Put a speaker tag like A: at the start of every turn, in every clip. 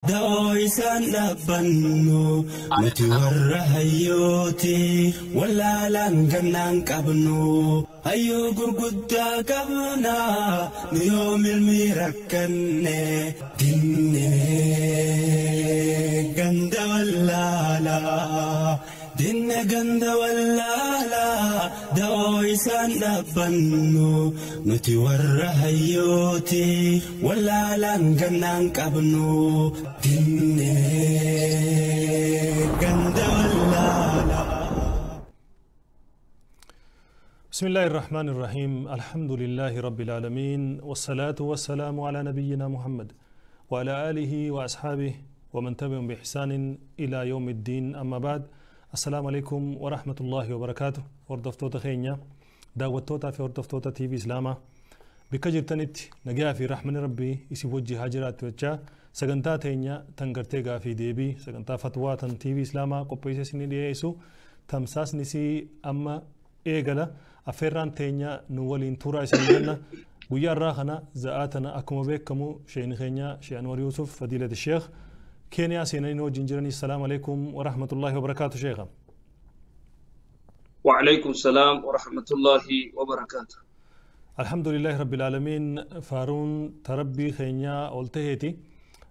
A: Da'oo isaan dhaabbannu nuti warra hayyooti wallaalaan gannaan qabnu hayyoo gurguddaa qabna nu yoo milmii rakkanne dinne ganda wallaalaa dinne ganda wallaalaa da'oo isaan dhaabbannu nuti warra hayyooti wallaalaan gannaan qabnu dinne ganda wallaalaa.
B: بسم الله الرحمن الرحيم. الحمد لله رب العالمين، والصلاة والسلام على نبينا محمد وعلى آله وأصحابه ومن تبعهم بإحسان إلى يوم الدين. أما بعد، السلام عليكم ورحمة الله وبركاته. وردفتوتا خينيا داوتوتا في وردفتوتا تي في إسلاما بكجرتنت نجا في رحمة ربي يسي وجه هاجرات وجه سجنتا تينيا تنقرتيغا في ديبي سجنتا فتوى تن تي في إسلاما قبيسة سنين يسو تمساس نسي أما إيجالا أفران تينيا نولين تورا سنين ويا راخنا زآتنا أكما بكمو شيء خينيا شيء أنور يوسف فضيلة الشيخ كينيا سينين وجنجرني. السلام عليكم ورحمة الله وبركاته شيخا.
C: وعليكم السلام ورحمة الله وبركاته.
B: الحمد لله رب العالمين. فارون تربي خينيا قلتهتي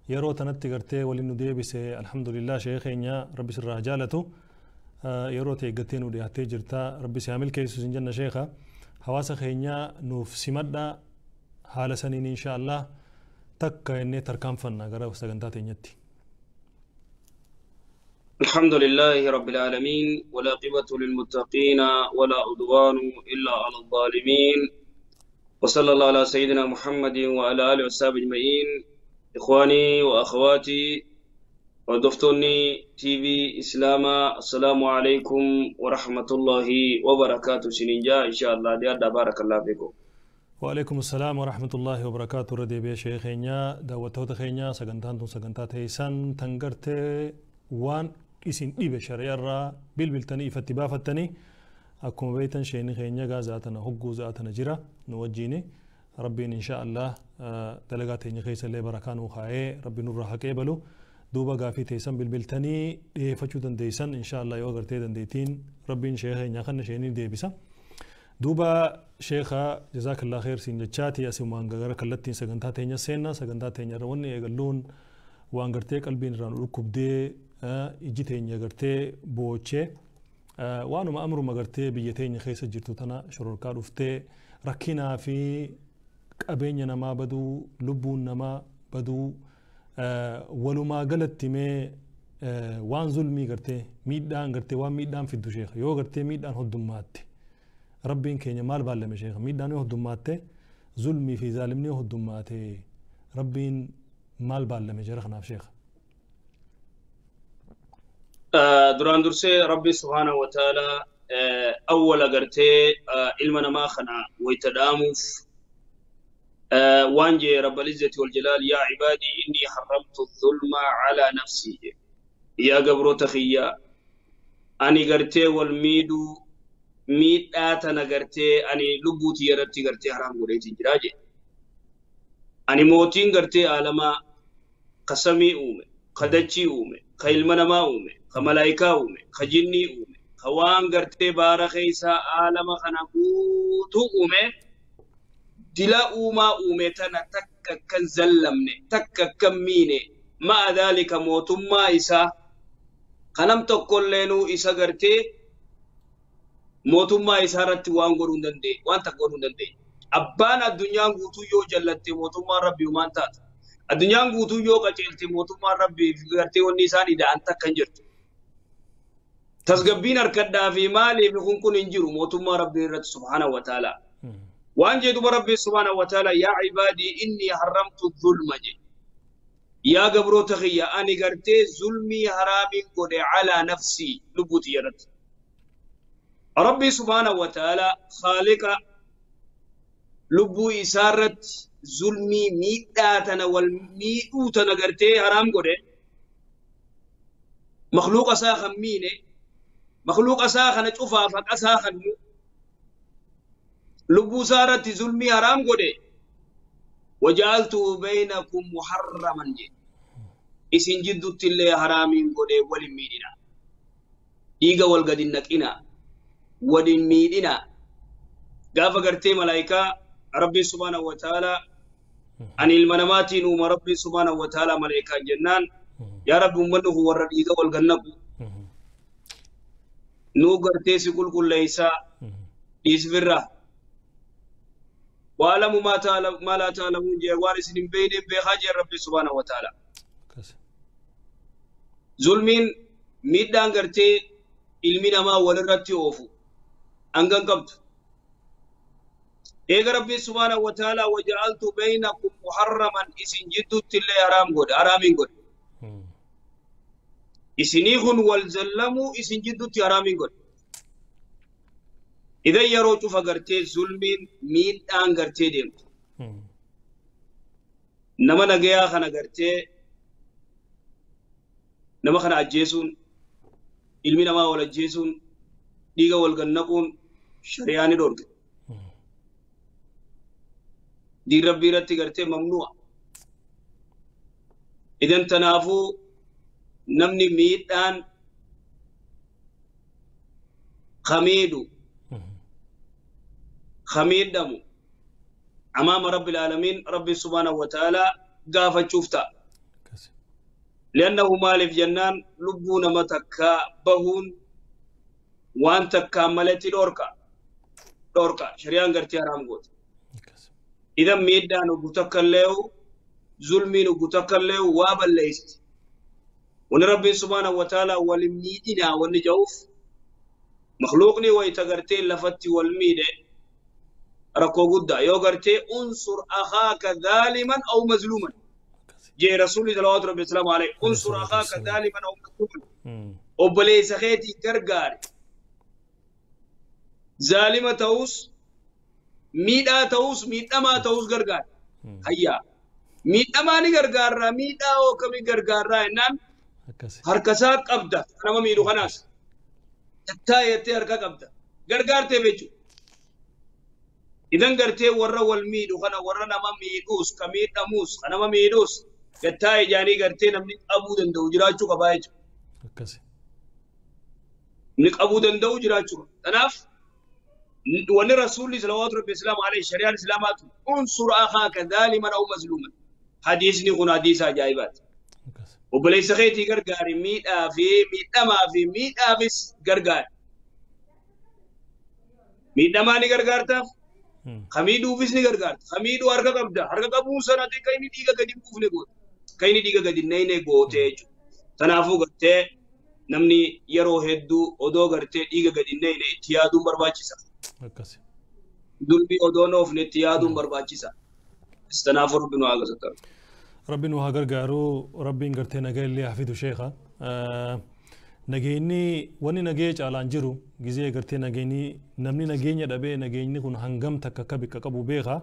B: يرو تنتي ولنو ديبس. الحمد لله شيخ خينيا ربي سر رجالته يرو تيغتين ودياتي جرتا ربي سيامل كيسو سنجنة شيخا حواسا خينيا نوف سمدنا حال سنين إن شاء الله تكا إني تركام فنا غرا وستغنتاتي نيتي.
C: الحمد لله رب العالمين، والعاقبة للمتقين، ولا عدوان إلا على الظالمين، وصلى الله على سيدنا محمد وعلى آله وصحبه أجمعين. إخواني وأخواتي ودفتوني تي في إسلاما، السلام عليكم ورحمة الله وبركاته. سننجا إن شاء الله دي بارك الله فيكم.
B: وعليكم السلام ورحمة الله وبركاته. ردي بي شيخينا دعوتو خينيا سغنتان سغنتا تيسان تنغرتي وان isin dhibe shari'arraa bilbiltanii ifatti baafattanii akkuma beektan sheeni keenya gaa zaatana hogguu zaatana jira nu wajjiini rabbiin insha Allah dalagaa teenya keessa illee barakaa nuu kaa'ee rabbi nurraa haqee balu duuba gaafii teessan bilbiltanii dhiyeeffachuu dandeessan insha Allah yoo agartee dandeettiin rabbiin sheeka keenya kana sheenii deebisa. Duuba sheeka jazaakallah kheer siin jechaati asumaan gara kallattiin sagantaa teenya seenna. Sagantaa teenya irra wanni eegalluun waan gartee qalbiin irraa nu dhukkubdee iji teenya gartee boochee waanuma amruma gartee biyya teenya keessa jirtu tana shororkaa dhuftee rakkinaa fi qabeenya namaa baduu lubbuun namaa baduu walumaa galatti mee waan zulmii gartee miidhaan gartee waan miidhaan fiddu sheekha yoo gartee miidhaan hoddummaatte rabbiin keenya maal baallame sheekha miidhaan yoo hoddummaatte zulmii fi zaalimni yoo hoddummaate rabbiin maal baallame jara kanaaf sheekha.
C: Duraan dursee rabbi subhaanahu wa ta'ala awwala gartee ilma namaa kana wayita dhaamuuf waan jee rabbal izzati wal jalaal yaa cibaadii innii harramtu dhulma calaa nafsii jee yaa gabroota kiyya ani gartee wal miidhuu miidhaa tana gartee ani lubbuutii irratti gartee haraam godheetiin jiraa jee ani mootiin gartee aalamaa ka samii uume ka dachii uume ka ilma namaa uume ka malaayikaa uume ka jinnii uume ka waan gartee baara keeysaa aalama kana guutuu uume dila uumaa uume tana takka kan zallamne takka kan miine ma'a dhaalika mootummaa isaa kanam tokkolleenuu isa gartee mootummaa isaa irratti waan godhuu hin dandeenye waan takka godhuu hin dandeenye. Abbaan addunyaan guutuu yoo jallatte mootummaan rabbii uumaan taata. Addunyaan guutuu yoo qajeelte mootummaan rabbii gartee wanni isaan ida'an takka hin jirtu. Tasgabbiin harkadhaa fi maaliif kun kun hin jiru mootummaa rabbii irratti subhaanahu wa ta'ala. Waan jedhuba rabbii subhaanahu wa ta'ala yaa cibaadii inni harramtu dhulma jedhe. Yaa gabroota kiyya ani gartee zulmii haraamiin godhe calaa nafsii lubbuuti irratti. Rabbii subhaanahu wa ta'ala khaaliqa lubbuu isaa irratti zulmii miidhaa tana wal miidhuu tana gartee haraam godhe makhluuqa isaa kan miine makhluuqa isaa kana cufaaf haqa isaa kannu lubbuu isaa irratti zulmii haraam godhe waja'altu baynakum muharraman jedhe. Isin jidduutti illee haraamiin godhee wal hin miidhina. Dhiiga wal gadi hin naqina. Wal hin miidhina. Gaafa gartee malaayikaa Rabbi subhaanahu wa ta'ala ani ilma namaatiin uuma Rabbi subhaanahu wa ta'ala malaayikaa jennaan yaa Rabbi uummanni kun warra dhiiga wal gannaqu nuu gartee si qulqulleessaa dhiisfirra. Waalamu maa laa ta'lamuun jee waan isin hin beekne beekaa jee Rabbi subhaanahu wa ta'ala. Zulmiin miidhaan gartee ilmi namaa walirratti oofu hangan qabdu. Eega Rabbi subhaanahu wa ta'ala waja'altu baynakum muharraman isin jidduutti illee haraam godhe haraamiin godhe. Isinii kun wal zallamuu isin jidduutti haraamiin godhe. Idan yeroo cufa gartee zulmiin miidhaan gartee deemtu. Nama nagayaa kana gartee nama kana ajjeesuun ilmi namaa wal ajjeesuun dhiiga wal gannaquun shari'aa ni dhoorge. Diin Rabbii irratti gartee mamnu'a. Idan tanaafuu namni miidhaan kamiidhu kamiidhamu amaama Rabbil Aalamiin Rabbi subhaanahu wa ta'ala gaafachuuf ta'a. Li'annahu maaliif jennaan lubbuu nama takkaa bahuun waan takkaan maletti dhoorka. Dhoorka shari'aan gartee haraam goota. Idan miidhaan oggu takka illee zulmiin oggu takka illee waa balleessiti. Wanni Rabbiin subhaanahu wa ta'ala wal miidhinaa wanni ja'uuf makhluuqni wayita gartee lafatti wal miidhe rakkoo guddaa yoo gartee unsur akhaaka zaaliman aw mazluuman jee rasuulli salawaatu rabbi wasalaamu alayhi unsur akhaaka zaaliman aw mazluuman obboleessa keetii gargaari zaalima ta'us miidhaa ta'us miidhamaa ta'us gargaari hayyaa miidhamaa ni gargaarraa miidhaa hoo kamii gargaarraa jennaan harkasaa qabda nama miidhu kanaas tattaayattee harka qabda gargaartee jechuudha. Idan gartee warra wal miidhu kana warra nama miidhuus ka miidhamuus ka nama miidhuus gattaa ijaanii gartee namni qabuu danda'u jiraachuu qabaa jechuudha. Namni qabuu danda'u jiraachuu qaba. Kanaaf wanni rasuulli salawaatu rabbi islaamu alayhi shari'aan islaamaatu unsur akhaaka zaaliman aw mazluuman. Hadiisni kun hadiisa ajaa'ibaati. Obboleessa keetii gargaari miidhaa fi miidhamaa fi miidhaafis gargaari. Miidhamaa ni gargaartaaf. Kamiidhuufis ni gargaarta. Kamiidhuu harka qabda. Harka qabuun sana kan inni dhiiga gadi hin buufne goote. Kan inni dhiiga gadi hin naqne goote jechuudha. Kanaafuu gartee namni yeroo hedduu odoo gartee dhiiga gadi hin naqne itti yaaduun barbaachisa. Dulbii odoo oofne itti yaaduun barbaachisa. Kanaafuu Rabbi nu haa gargaaru.
B: Rabbi nu haa gargaaru. Rabbiin gartee nagaa illee haa fidu sheekha. Nageenyi wanni nagee caalaan jiru gizee gartee nageenyi namni nageenya dhabee nageenyi kun hangam takka akka bikka qabu beeka.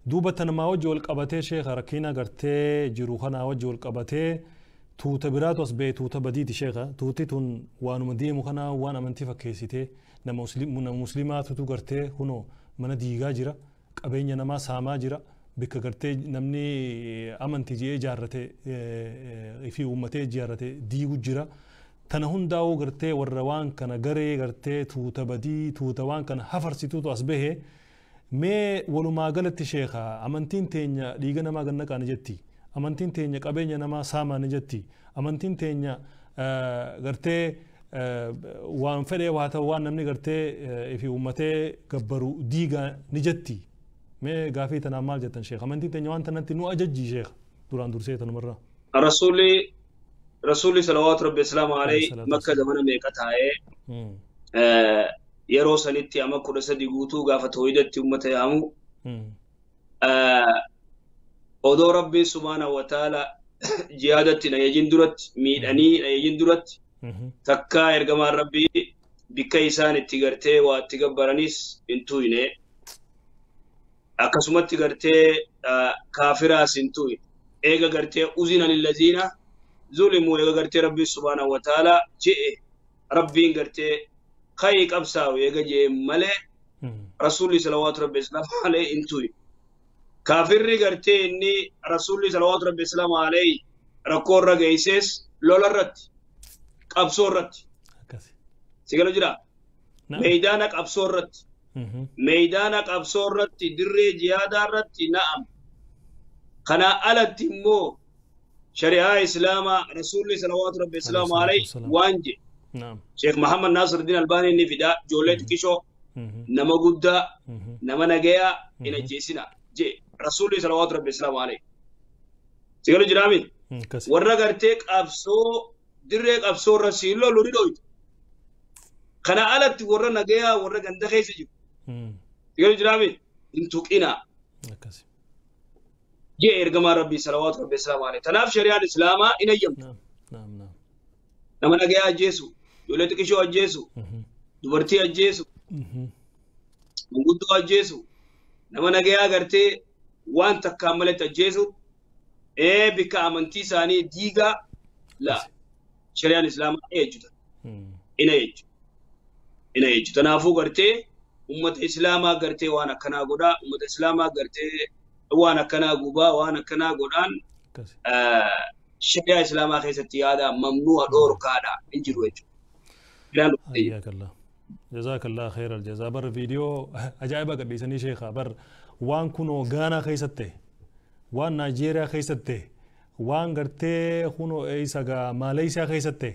B: Duuba tanamaa wajji wal qabatee sheekha rakkina gartee jiru kanaa wajji wal qabatee tuuta biraatu as ba'e tuuta badiiti sheekha. Tuuti tun waanuma deemu kanaa waan amantii fakkeessitee nama musliimaatutu gartee kunoo mana diigaa jira qabeenya namaa saamaa jira. Bikka gartee namni amantii ji'ee ijaarrate fi uummatee ijaarrate diigu jira. Tana hundaa'uu gartee warra waan kana garee gartee tuuta badii tuuta waan kana hafarsituutu as bahe mee walumaa galatti sheekha amantiin teenya dhiiga namaa gannaqaa ni jetti amantiin teenya qabeenya namaa saamaa ni jetti amantiin teenya gartee waan fedhee waa ta'u waan namni gartee fi uummatee gabbaru diigaa ni jetti mee gaafii tanaan maal jettan sheekha amantiin teenya waan tanatti nu ajajji sheekha duraan dursee tanumarraa.
C: Rasuulli salawaatu rabbi islaamu alayhi makka zamana meeqa taa'ee yeroo sanitti ama 13 guutuu gaafa tooyidatti uummata yaamu odoo Rabbiin subhaanahu wa ta'ala jihaadatti na ejin duratti miidhanii na ejin duratti takkaa ergamaan Rabbii bikka isaan itti gartee waa itti gabbaranis hin tuyne akkasumatti gartee kaafiraas hin tuyne eega gartee uzina lillaziina zulimuu eega gartee Rabbii subhaanahu wa ta'ala je'e Rabbiin gartee ka'ii qabsaa'u eega je'e malee rasuulli salawaatu rabbi islaamu alayhi hin tuyne. Kaafirri gartee inni rasuulli salawaatu rabbi islaamu alayhi Rakkoo irra geesses lola irratti qabsoo irratti. Si galu jira? Meeydaana qabsoo irratti. Meeydaana qabsoo irratti dirree jihaadaa irratti na'am. Kanaa alatti immoo shari'aa Islaamaa Rasuulli salawaatu rabbi islaamu alayhi waan jedhe. Sheekh Muhammad Naasiruddin Albaanii ni fidaa ijoollee xiqqishoo nama guddaa nama nagayaa hin ajjeesina jee Rasuulli salawaatu rabbi islaamu alayhi. Si galu jiraami? Warra gartee qabsoo dirree qabsoo irra siin lolu ni dhoytu. Kana alatti warra nagayaa warra ganda keessa jiru. Si galu jiraami? Hin tuqinaa. Jee ergamaa rabbii salawaatu rabbi islaamu alayhi. Tanaaf shari'aan Islaamaa hin eeyyamtu. Nama nagayaa ajjeesu, ijoollee xiqqishoo ajjeesu, dubartii ajjeesu, manguddoo ajjeesu, nama nagayaa gartee waan takkaan malatti ajjeesu, bikka amantii isaanii diigaa la shari'aan Islaamaa eejjuta. Ina eejju. Ina eejju. Tanaafuu gartee ummata Islaamaa gartee waan akkanaa godhaa, ummata Islaamaa gartee waan akkanaa gubaa, waan akkanaa godhaan shari'aa Islaamaa keessatti yaada mamnu'a dhoorkaadha hin jiru jechuudha.
B: حياك الله جزاك الله خير الجزاء. بر فيديو عجائب قديسني شيخا بر وان كنو غانا خيسته وان نيجيريا خيسته وان غرتي خنو ايسا ماليزيا خيسته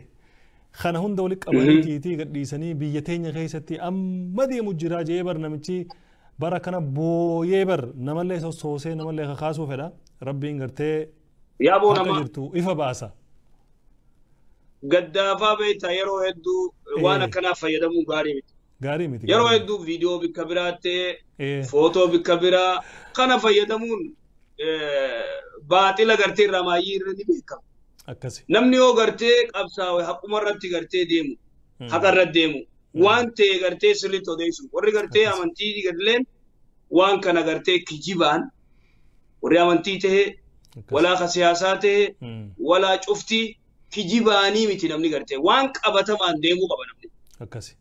B: خنا هند ولك امانتي تي قديسني بيتين خيستي امدي مجرا جي بر نمچي بركنا بويه بر نمله سوسه نمله خاصو فدا ربي غرتي
C: يا بو نما
B: ifa baasa.
C: Gaddaafaa beektaa yeroo hedduu waan akkanaa fayyadamuun gaarii miti.
B: Gaarii miti.
C: Yeroo hedduu viidiyoo bikka biraattee footoo bikka biraa kana fayyadamuun baaxila gartee irraa maayyii irra ni beekama.
B: Akkasi.
C: Namni yoo gartee qabsaa'e haquma irratti gartee deemu haqa irra deemu waan ta'e gartee sirriitti odeessu warri gartee amantii garleen waan kana gartee kijibaan warri amantii ta'e walaa ka siyaasaa ta'e walaa cuftii kijibaanii miti namni gartee waan qabatamaan deemuu qaba namni.
B: Akkasi.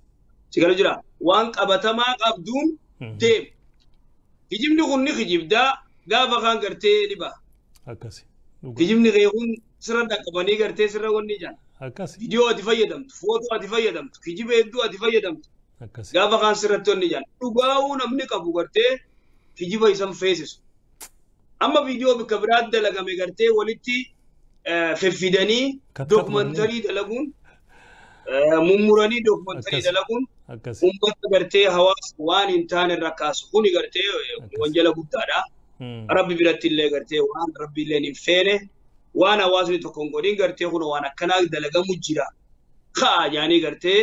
C: Si galu jira waan qabatamaa qabduun deemu. Kijibni kun ni kijibdaa gaafa kaan gartee ni baha.
B: Akkasi.
C: Kijibni kee kun sirra dhaqqabanii gartee sirra wanni jaan.
B: Akkasi.
C: Viidiyoo ati fayyadamtu, footoo ati fayyadamtu, kijiba hedduu ati fayyadamtu.
B: Akkasi.
C: Gaafa kaan sirratti wanni jaan. Dhugaa'uu namni qabu gartee kijiba isan feesisu. Amma viidiyoo bikka biraatti dalagame gartee walitti fiffidanii dookumantarii dalaguun mummuranii dookumantarii dalaguun uummata gartee hawaasa waan hin taane irra kaasu kuni gartee wanjala guddaadha. Rabbi biratti illee gartee waan rabbi illee hin feene waan hawaasni tokko hin godhin gartee kun waan akkanaa dalagamu jira. Ka'a jaanii gartee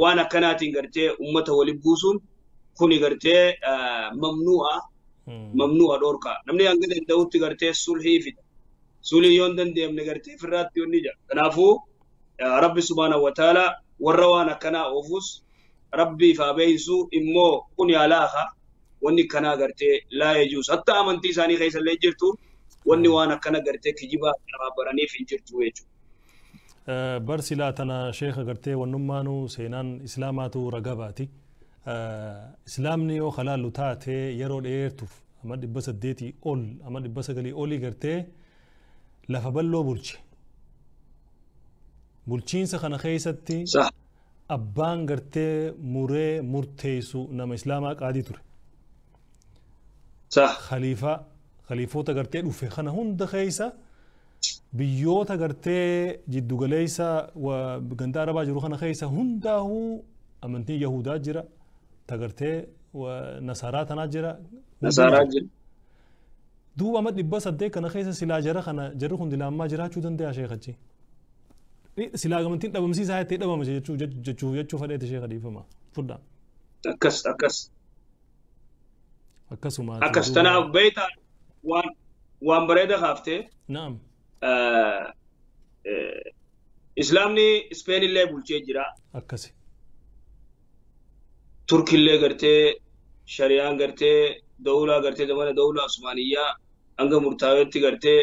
C: waan akkanaatiin gartee uummata waliin buusuun kuni gartee mamnu'a. Mamnu'a dhoorkaa. Namni hanga danda'utti gartee sulhii fida. Sulhii yoo hin dandeenye gartee firraatti yoo ni jira. Kanaafuu Rabbi subhaanahu wa ta'ala warra waan akkanaa oofus Rabbi ifaa beeksisu immoo kun yaalaaha wanni akkanaa gartee laa yajuus. Hatta amantii isaanii keessa illee jirtu wanni waan akkana gartee kijibaa namaa baraniif hin jirtu jechuudha.
B: Barsilaa tana sheekha gartee wannummaanuu seenaan Islaamaatu ragabaati. Islaamni yoo halaallu taate yeroo dheertuuf amma 800 ol amma 900 olii gartee lafa bal'oo bulche. Bulchiinsa kana keessatti abbaan gartee muree murteessu nama Islaamaa qaadii ture. Khaliifaa khaliifota gartee dhufe kana hunda keessa biyyoota gartee jiddugaleessa ganda Arabaa jiru kana keessa hundaa'uu amantiin Yahudaa jira. Tagartee Nasaaraa tanaa jira.
C: Nasaaraa jira.
B: Duuba amma 800 kana keessa silaa jara kana jarri kun dilaammaa jiraachuu danda'a sheekachi. Silaa amantiin dhabamsiisaa jettee dhabama jechuu fedheeti sheeka dhiifama. Fudhaa.
C: Akkas akkas.
B: Akkasuma.
C: Akkas tanaaf beektaa waan bareeda kaaftee.
B: Naam.
C: Islaamni Ispeen illee bulchee jira.
B: Akkasi.
C: Turkillee gartee shari'aan gartee dawlaa gartee zamana dawlaa Usmaaniyyaa hanga murtaa'etti gartee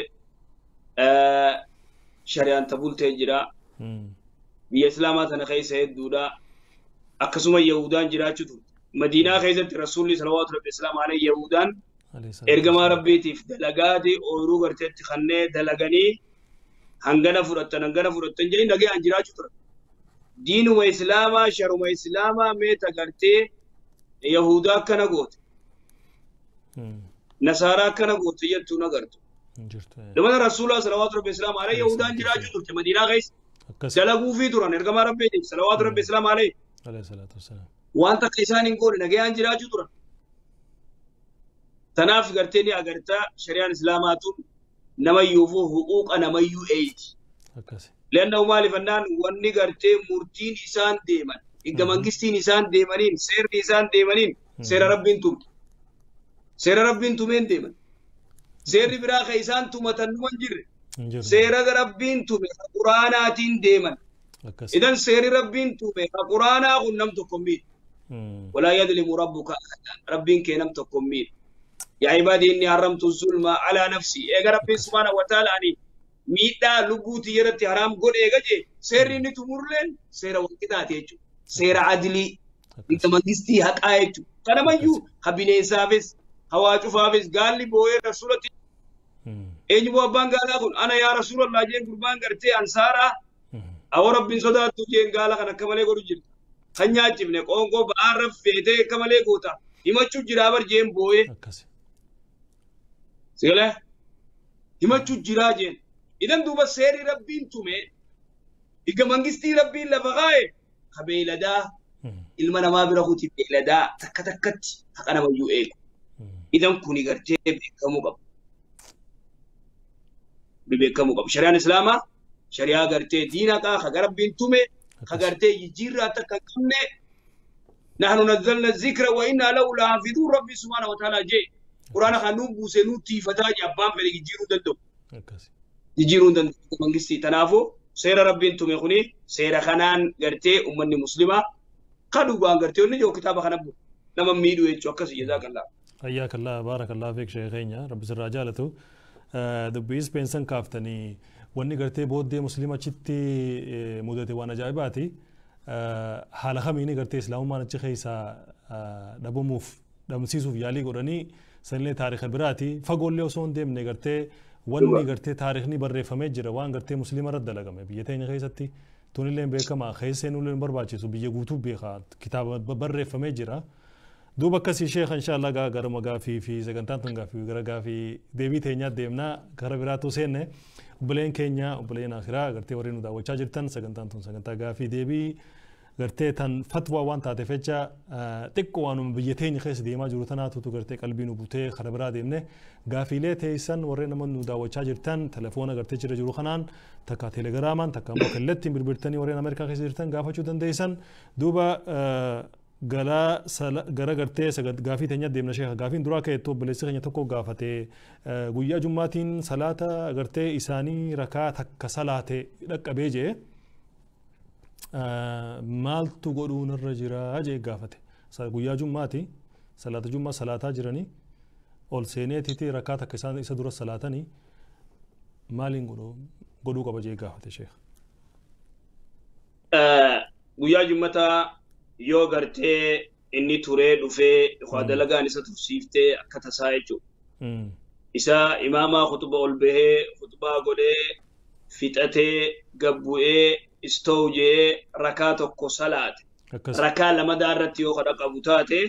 C: shari'aan tabultee jira. Biyya Islaamaa tana keessa hedduudha. Akkasuma Yahudaan jiraachuu turte. Madiinaa keessatti Rasuulli salawaatu rabbi islaam alayhi Yahudaan ergamaa rabbiitiif dalagaati ooyiruu garteetti kannee dalaganii Hangana fudhattan hangana fudhattan jedhanii nagayaan jiraachuu turan. Diinuma Islaamaa sharuma Islaamaa meeta gartee Yahudaa akkana goote. Nasaaraa akkana goote jettuu nagartu. Zamana Rasuulaa salawaatu rabbi islaam alayhi Yahudaan jiraachuu turte Madiinaa keessa. Dalaguufii turan ergamaa rabbiitiif salawaatu rabbi islaam alayhi. Waan takka isaan hin goone nagayaan jiraachuu turan. Tanaaf gartee ni agartaa shari'aan Islaamaa tun namayyuufuu huquuqa namayyuu eeyti. Leannahu maaliif annaan wanni gartee murtiin isaan deeman higga mangistiin isaan deemaniin seerri isaan deemaniin seera rabbiin tumte. Seera rabbiin tumeen deeman. Seerri biraa ka isaan tumatan numa hin jirre. Seera rabbiin tume ka quraanaatiin deeman. Idan seerri rabbiin tume ka quraanaa kun nam tokko hin miidhu. Walaa yadlimu rabbuka ahadan. Rabbiin kee nam tokko hin miidhu. Yaa ibaadii inni haramtu zulma alaa nafsi. Eega rabbiin subhaanahu wa ta'ala ani miidhaa lubbuutii irratti haraam godhe eega jee seerri inni tumurleen seera walqixaati jechuudha. Seera adilii higga mangistii haqaa jechuudha. Kanamayyuu ka bineensaafis hawaa cufaafis gaalli boo'ee rasuulatti eenyu boo abbaan gaalaa kun ana yaa rasuulallah jeen gurbaan gartee ansaaraa awoo rabbiin sodaattu jeen gaala kan akka malee godhu jirta. Kan nyaachifne qoonqoo ba'aarra feetee akka malee goota himachuu jiraa bar jeen boo'ee. Sigalee himachuu jiraa jeen. Idan duuba seerri rabbiin tume higga mangistii rabbiin lafa kaa'e ka beeyladaa ilma namaa bira kuti beeyladaa takka takkatti haqa namayyuu eegu. Idan kuni gartee beekamuu qaba. Beekamuu qaba. Shari'aan Islaamaa shari'aa gartee diina qaa ka rabbiin tume ka gartee jijjiirraa takka hin qabne nahnu nazzalna zikra wa inna lahu lahafidhuun rabbi subhaanahu wa ta'ala jee. Quraana kan nuu buuse nuu tiifataa jee abbaan fedhe jijjiiruu danda'u. Jijjiiruu danda'u mangistii. Kanaafuu seera rabbiin tume kuni seera kanaan gartee uummanni muslimaa ka dhugaan gartee inni jiru kitaaba kana bu'u nama miidhu jechuu akkasii jazaakallah.
B: حياك الله بارك الله فيك شيخينا رب سر رجالته دبي سبنسن كافتني wanni gartee booddee muslima achitti mudate waan ajaa'ibaati. Haala kamiini gartee islaamummaan achi keessaa dhabamuuf dhabamsiisuuf yaalii godhanii sanillee taariika biraati. Fagoollee osoo hin deemne gartee wanni gartee taariikni barreeffamee jira waan gartee muslima irratti dalagame biyya teenya keessatti tunillee beekama keessee nullee hin barbaachisu biyya guutuu beeka kitaaba barreeffamee jira. Duuba akkasii sheekha inshaallah garuma gaafii fi sagantaan tun gaafii gara gaafii deebii teenyaa deemnaa gara biraatu seenne obboleen keenya obboleen akhiraa gartee warri nu daawwachaa jirtan sagantaan tun sagantaa gaafii deebii gartee tan fatwaa waan taateef jecha xiqqoo waanuma biyya teenya keessa deemaa jiru tanaatutu gartee qalbii nu butee kara biraa deemne gaafiilee teessan warreen nama nu daawwachaa jirtan telefoona gartee jira jiru kanaan takka teelegiraamaan takka immoo kallattiin bilbiltanii warreen Ameerikaa keessa jirtan gaafachuu dandeessan duuba gara gartee gaafii teenya deemna sheekha gaafiin duraa ka'e obboleessi keenya tokko gaafate guyyaa jummaatiin salaata gartee isaanii rakaa takka salaate dhaqqabee jee maaltu godhuun irra jira jee gaafate guyyaa jummaati salaata jummaa salaataa jiranii ol seeneetiiti rakaa takka isaan isa dura salaatanii maaliin godhuu qaba jee gaafate sheekha.
C: Guyyaa jummataa yoo gartee inni turee dhufee waa dalagaan isa tursiiftee akka tasaa jechuudha. Isa imaamaa khutuba ol bahee khutubaa godhee fixatee gabbu'ee istoow jee rakaa tokko salaate. Rakaa lamadaa irratti yoo kadha qabu taate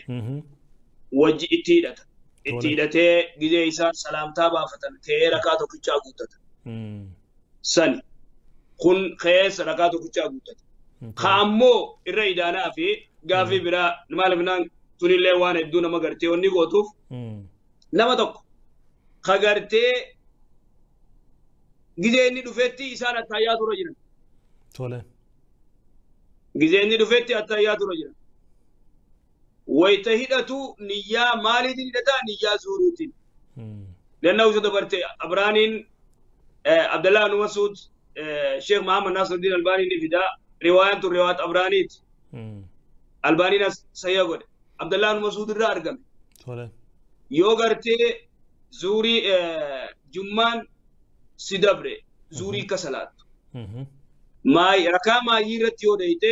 C: wajji itti hidhata. Itti hidhatee gizee isaan salaamtaa baafatan ka'ee rakaa tokkichaa guuttata. Sani kun ka'ee rakaa tokkichaa guuttata. Ka ammoo irra idaanaa fi gaafii biraa maaliif naan tunillee waan hedduu nama gartee wanni gootuuf nama tokko ka gartee gizee inni dhufetti isaan attaayyaa tura jiran.
B: Tole.
C: Gizee inni dhufetti attaayyaa tura jiran. Wayita hidhatu niyyaa maaliitiin hidhataa niyyaa zuuriitiin. Lannaa isa dabarte Abraaniin Abdallah ibn Mas'ud Sheekh Muhammad Nasiruddin Albaanii ni fidaa. Riwaayaan tun riwaayat Abraaniiti. Albaaniin as sayya godhe. Abdallah ibn Mas'ud irraa argame. Yoo gartee zuurii jummaan si dabre zuurii ka salaattu. Rakaa maayii irratti yoo dheeyte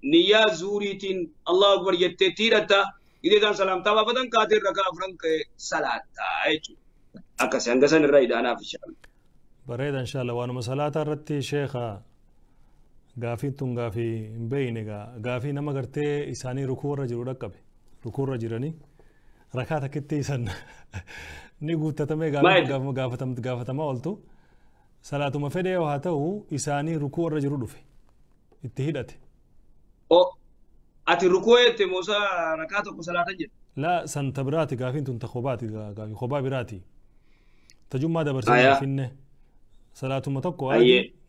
C: niyyaa zuuriitiin Allahu Akbar jettee hidhatta. Gidee isaan salaamtaa baafatan kaatee rakaa afran ka'e salaattaa jechuudha. Akkasii hanga san irraa idaanaaf inshaallah.
B: Bareeda inshallah waanuma salaataa irratti sheekha gaafiin tun gaafii hin beeyne gaafii nama gartee isaanii rukuu irra jiru dhaqqabe rukuu irra jiranii rakaa takkitti isan ni guuttatamee gaafatamaa ooltu salaatuma fedhee haa ta'u isaanii rukuu irra jiru dhufe itti hidhate.
C: Ati rukuu jette moosaa rakaa tokko salaatan jedhe.
B: Laa santa biraati gaafiin tun ta kophaati gaafii kophaa biraati. Tajummaa dabarsee finne. Salaatuma tokko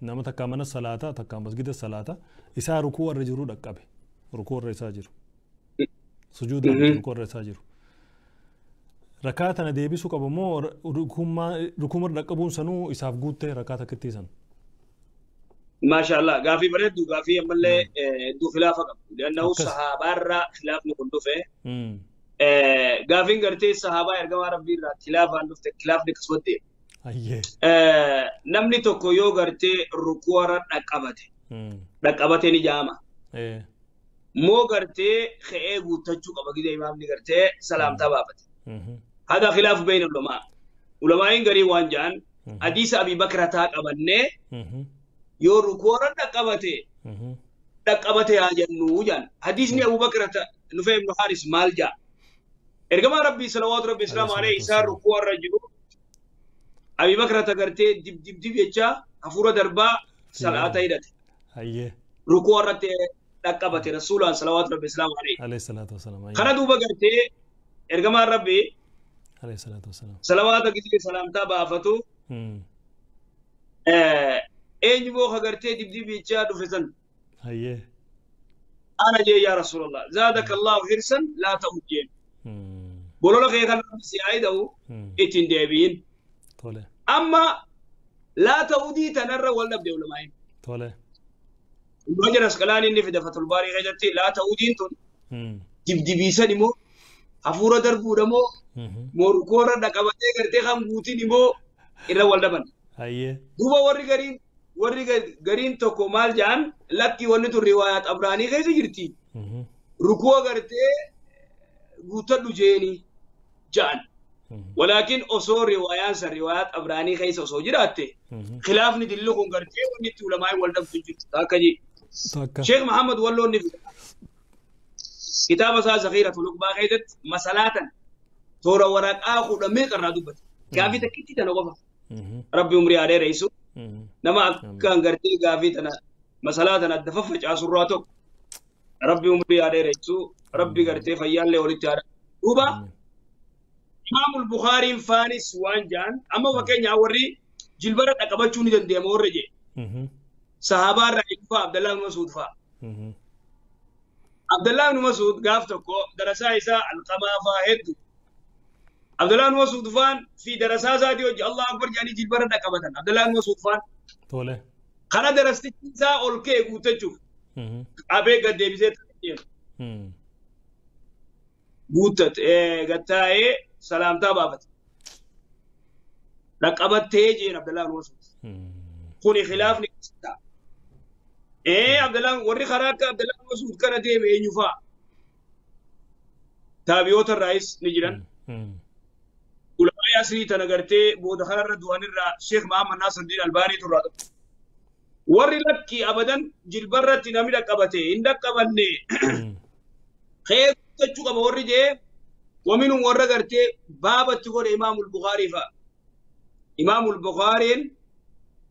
B: nama takka mana salaata takka masgida salaata isaa rukuu irra jiru dhaqqabe rukuu irra isaa jiru sujuuda rukuu irra isaa jiru rakaa tana deebisuu qaba moo rukuma dhaqqabuun sanuu isaaf guutte rakaa takkitti san.
C: Maashaallah gaafii bareeddu gaafii ammallee hedduu khilaafa qabdu li'annahu sahaabaarraa khilaafni kun dhufe gaafiin gartee sahaabaa ergamaa rabbii irraa khilaafaan dhufte khilaafni akkasuma deema. Namni tokko yoo gartee rukuwarra dhaqqabate dhaqqabate ni jaama. Moo gartee ka'ee guuttachuu qaba gidee imaamni gartee salaamtaa baafate. Hada khilaafu bayna ulamaa. Ulamaa'iin garii waan ja'an hadiisa Abii Bakrataa qabannee yoo rukuwarra dhaqqabate dhaqqabate haa jennuu ja'an. Hadiisni Abuu Bakrata Nufee ibnu Haaris maal ja'a? Ergamaa Rabbii salawaatu Rabbii islaamu alayhi isaa rukuwarra jiru Abi Bakrata gartee dib dib dib jecha hafuura darbaa salaata hidhate. Rukuu irratti dhaqqabate rasuulaan salawaatu rabbi islaamu alayhi.
B: Alayhi salaatu wasalaam.
C: Kana duuba gartee ergamaan rabbi
B: alayhi salaatu wasalaam.
C: Salawaata gisee salaamtaa baafatu. Eenyu moo ka gartee dib dib jechaa dhufe san. Ana jee yaa rasuulallah zaadaka Allahu hirsan laa ta'u jeen. Bolola kee kan rabbi si haayida'u ittiin deebiin. Amma laa ta'udii tanarra wal dhabde ulamaa'iin. Ibnu Hajar Asqalaanii inni fide Fathul Baarii keessatti laa ta'udiin tun dibdibiisan immoo hafuura darbuudha moo morkoorra dhaqabatee gartee kan guutiin immoo irra wal dhaban. Duuba warri gariin tokko maal ja'an lakki wanni tun riwaayaa Xabraanii keessa jirti. Rukuu gartee guuttadhu jeeni ja'an. ولكن أصول روايات روايات أبراني خيس أصول جراته خلاف ندلهم قرتي ونيت علماء والدم تجد تاكجي شيخ محمد والله نفي كتاب أساس ذخيرة لقبا خيدت مسألة تورا ورق آخر دميك الرادوبة كافي تكتي تنوقف ربي عمري عليه رئيسه نما كان قرتي كافي تنا مسألة الدفف عصراتك ربي عمري عليه رئيسه ربي قرتي فيال له ولتي دوبا إمام البخاري فانس وانجان أما وكين يوري جلبرة أكبر شوني دندي أما ورجع صحابة رأيفا عبد الله بن مسعود فا عبد الله بن مسعود قافتكو درسا إسا القما فاهد عبد الله بن مسعود فان في درسا زادي وجه الله أكبر جاني جلبرة أكبر عبد الله بن مسعود فان
B: طوله
C: خنا درستي إسا أولكي قوتشوف أبي قد ديبزيت قوتت قتاي سلامتا بابت لقبت تيجي عبد الله بن مسعود كوني خلاف نكستا عبد الله وري خراك عبد الله بن مسعود كان ديم ينفا تابعوت الرئيس نجران علماء أصلي تنقرتي بود خرر دوان الرا شيخ محمد ناصر الدين الباني ترى وري لك أبدا جلبرة نمي لقبته إن لقبني خير تشوف وري جه ومنهم ورا قرتي باب تقول إمام البخاري فا إمام البخاري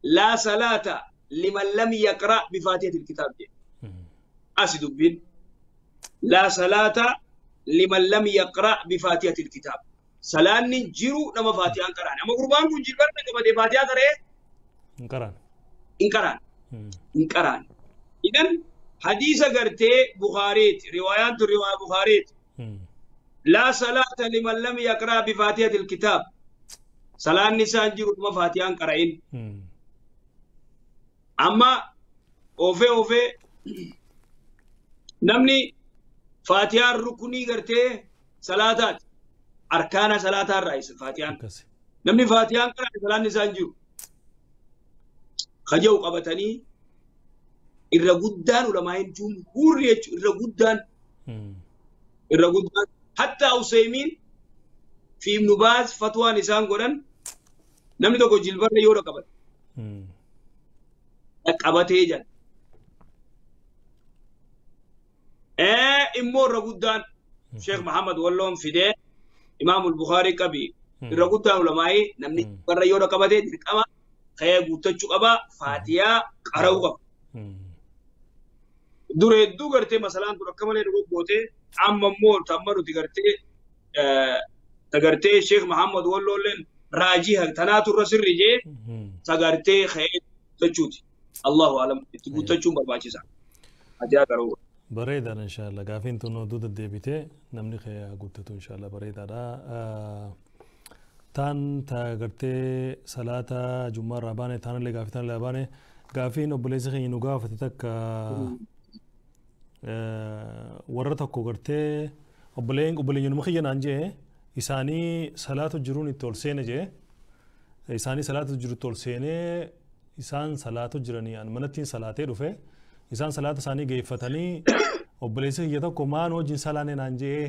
C: لا صلاة لمن لم يقرأ بفاتحة الكتاب دي أسد بين لا صلاة لمن لم يقرأ بفاتحة الكتاب صلاة نجرو نما فاتحة قرآن أما قربان كن جلبرنا كما دي فاتحة قرأ إنقران إنقران إذن حديث قرتي بخاري روايات رواية بخاري لا صلاة لمن لم يقرأ بفاتحة الكتاب صلاة النساء جرو نما فاتحة قرأين أما أوفي أوفي نمني فاتحة الركني قرتي صلاتات أركان صلاة الرئيس فاتحة نمني فاتحة قرأ صلاة النساء جرو خجو قبتني إرى قدان ولما جمهور إرى قدان إرى قدان حتى أوسيمين في ابن باز فتوى نسان قرن نمني تقول جلبر يورا قبل Qabatee jira. Immoo irra guddaan Sheekh Muhammad Walloon fidee Imaamul Bukhaarii qabi. Irra guddaan ulamaa'ii namni barra yoo qabatee dirqama ka'ee guuttachuu qaba Faatiyaa qara'uu qaba. Dura hedduu gartee masalaan tun akka malee dogoggootee amma immoo amma nuti gartee tagartee Sheekh Muhammad Walloolleen raajii tanaatu irra sirri jee tagartee ka'ee guuttachuuti. Allahu alam itti guuttachuun barbaachisa. Faatiyaa qara'uu qaba.
B: Bareedaadha inshallah gaafiin tun oduu deddeebitee namni kee guuttatu inshallah bareedaadha. Taan ta gartee salaata jummaa irraa baane taanillee gaafii taanillee baane gaafiin obboleessi keenya nu gaafate takka warra tokko gartee obboleeyyanuma kiyya naan jee isaanii salaatu jiruun itti ol seene jee isaanii salaatu jiru itti ol seenee isaan salaatu jiranii an manattiin salaatee dhufe isaan salaata isaanii geeffatanii obboleessi kiyya tokko maan wajjin salaane naan jee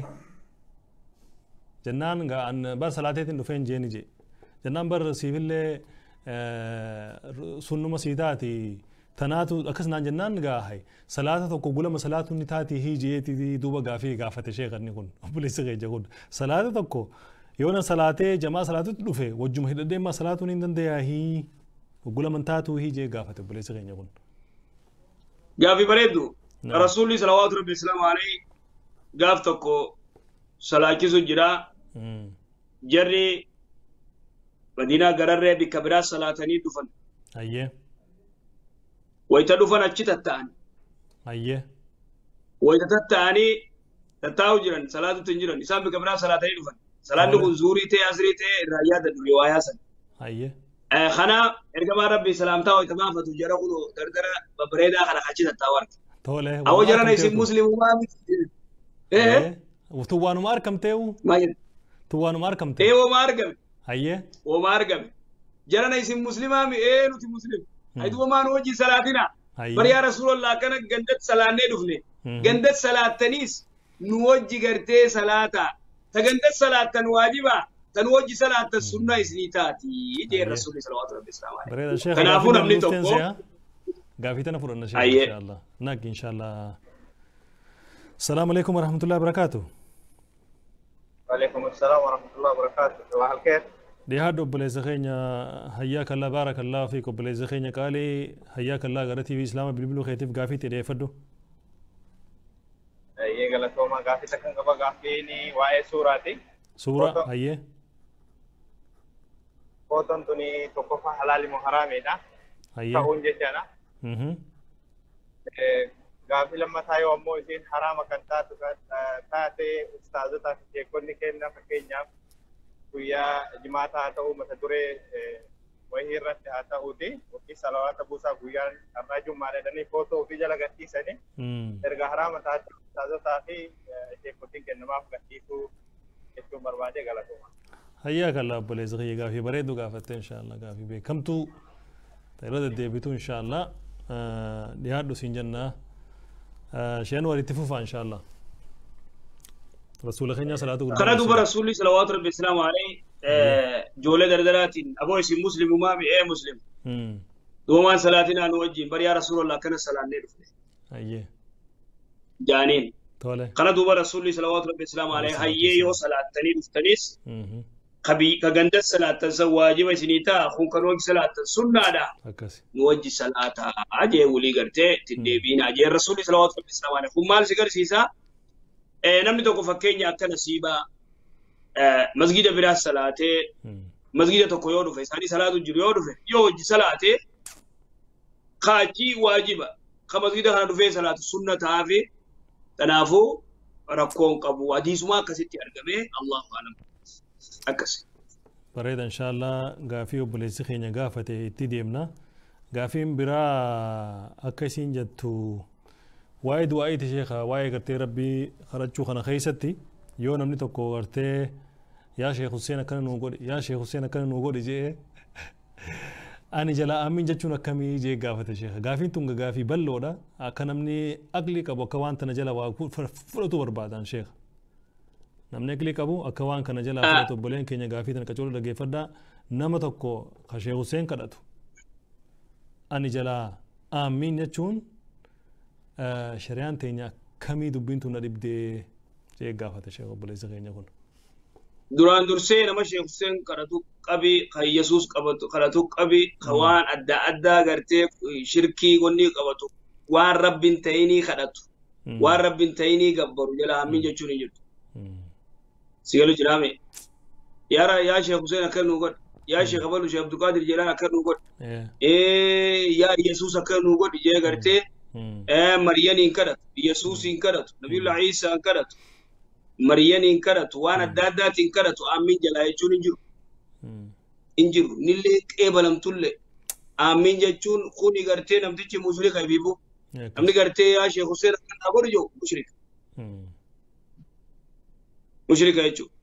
B: jennaan an bar salaateetiin dhufeen jeeni jee jennaan bar siifillee sunnuma sii taati tanaatu akkas naan jennaan gaa hay salaata tokko gulama salaatu ni taati hii jeetii duuba gaafii gaafate sheekanni kun obboleessi keenya kun salaata tokko yoo na salaatee jamaa salaatutti dhufe wajjuma hidhadhee ma salaatuun hin dandayaa hii gulaman taatu hii jee gaafate obboleessi keenya kun.
C: Gaafii bareeddu rasuulli salawaatu rabbi islaamu alayhi gaaf tokko salaachisu jira jarri madiinaa gararree bikka biraa salaatanii dhufan.
B: Ayyee.
C: Wayita dhufan achi tatta'an.
B: Ayyee.
C: Wayita tatta'anii tattaa'u jiran salaatutti hin jiran isaan bikka biraa salaatanii dhufan. Salaanni kun zuurii ta'e asrii ta'e irraa yaada riwaayaa sana.
B: Ayyee.
C: Kana ergamaan rabbi salaamtaa wayita baafatu jara kun dardara babbareedaa kana achi tattaa'u arge.
B: Tole.
C: Awwa jarana isin muslimumaa miti.
B: Tu waanuma argamteewu? Tu waanuma argamte?
C: Woma argame.
B: Ayyee.
C: Woma argame. Jarana isin muslimaa mi nuti muslim. Ayitu womaan hojii salaatina. Bari yaa Rasuulallah akkana gandatti salaannee dhufne. Gandatti salaattaniis nu wajji gartee salaata. Ta gandatti salaattan waajibaa. Ta nu wajji salaattan sunnaa isinii taati. Jee Rasuulli salawaatu rabbi islaamaa.
B: Bareeda sheekh.
C: Kanaafuu namni tokko.
B: Gaafii tana fudhanna sheekh inshallah. Nag inshallah. السلام عليكم ورحمة الله وبركاته.
D: وعليكم السلام ورحمة الله وبركاته، صباح الخير.
B: دي obboleessa keenya حياك الله بارك الله فيك obboleessa keenya qaalii حياك الله gara TV Islaama bilbiluu keetiif gaafii itti dhiyeeffadhu.
D: Ayyee galatooma gaafii takkan qaba gaafiin waa'ee suuraati.
B: Suura ayyee.
D: Footoon tuni tokkoffaa halaali moo haraamiidha.
B: Ayyee.
D: Ta'uun jechaadha. Gaafii lammataa yoo ammoo isiin haraama kan taatu taate ustaazotaa fi sheekonni kenna fakkeenyaaf guyyaa jimaataa haa ta'u mata duree wayii irratti haa ta'uuti yookiin salawaata buusaa guyyaan har'aa jummaa jedhanii footoo ofii jala gadhiisanii erga haraama taate ustaazotaa fi sheekotiin kennamaaf gadhiisuu jechuun barbaade galatooma.
B: Hayyaa kallaa obboleessa kiyya gaafii bareedu gaafatte inshaallah gaafii beekamtuu irra deddeebitu inshaallah dhiyaadhu siin jennaa. شان وريت فوفا ان شاء الله رسول خينا صلاة
C: كان دوب رسول صلوات ربي السلام عليه جولة دردرات ابو اسم مسلم وما بي اي مسلم دوما صلاتنا نوجه بر يا رسول الله كان صلاه ني
B: ايه
C: جانين
B: تولى
C: كان دوب رسول صلوات ربي السلام عليه هي يو صلاه تني دفتنيس خبي كغند صلاه الزواج وسنيتا خون كان وجه صلاه سنه دا نوجه صلاه اجي ولي غرتي تدبين اجي رسول صلوات ربي السلام عليه خون مال سيغر سيسا namni tokko fakkeenya akka nasiibaa masgida biraa salaatee masgida tokko yoo dhufe isaanii salaatu jiru yoo dhufe yoo hojii salaatee kaachii waajiba ka masgida kana dhufee salaatu sunna ta'aafi kanaafuu rakkoon qabu hadiisuma akkasitti argame Allahu alam akkasi.
B: Bareeda inshallah gaafii obboleessi keenya gaafate itti deemna gaafiin biraa akka isiin jettu waa'ee du'aa'iiti sheekha waa'ee gartee rabbii kadhachuu kana keessatti yoo namni tokko gartee yaa sheekh Hussein akkana nuu godhi yaa sheekh Hussein akkana nuu godhi jedhee ani jalaa amiin jechuun akkamii jee gaafate sheekha gaafiin tun gaafii bal'oodha akka namni aqlii qabu akka waan tana jala waa fudhatu barbaadan sheekha namni aqlii qabu akka waan kana jala fudhatu obboleen keenya gaafii tana qacooluu dhaggeeffadhaa nama tokko ka sheekh Hussein kadhatu ani jalaa Aamiin jechuun shari'aan teenya akkamii dubbiin tun na dhibdee jee gaafate sheekh obboleessa keenya kun.
C: Duraan dursee nama Sheekh Hussein kadhatu qabi, kan Yesuus qabatu kadhatu qabi, kan waan adda addaa gartee shirkii wanni qabatu, waan rabbiin ta'inii kadhatu, waan rabbiin ta'inii gabbaru jala aamiin jechuun hin jirtu. Si galu jiraame. Yaa Sheekh Hussein akka nu godhe, yaa Sheekh Abalu Sheekh Abdulqaadir Jeelaan akka nu godhe, yaa Yesuus akka nu godhe jee gartee Maryaniin kadhatu, Yesuusiin kadhatu, Nabiyullaa Iisaan kadhatu. Maryaniin kadhatu, waan adda addaatiin kadhatu aamiin jalaa jechuun hin jiru. Hin jiru. Nillee qeebalamtullee aamiin jechuun kuni gartee namtichi mushrika ibiibu. Namni gartee yaa Sheekh Hussein akkanaa godhu jiru mushrika. Mushrika jechuudha.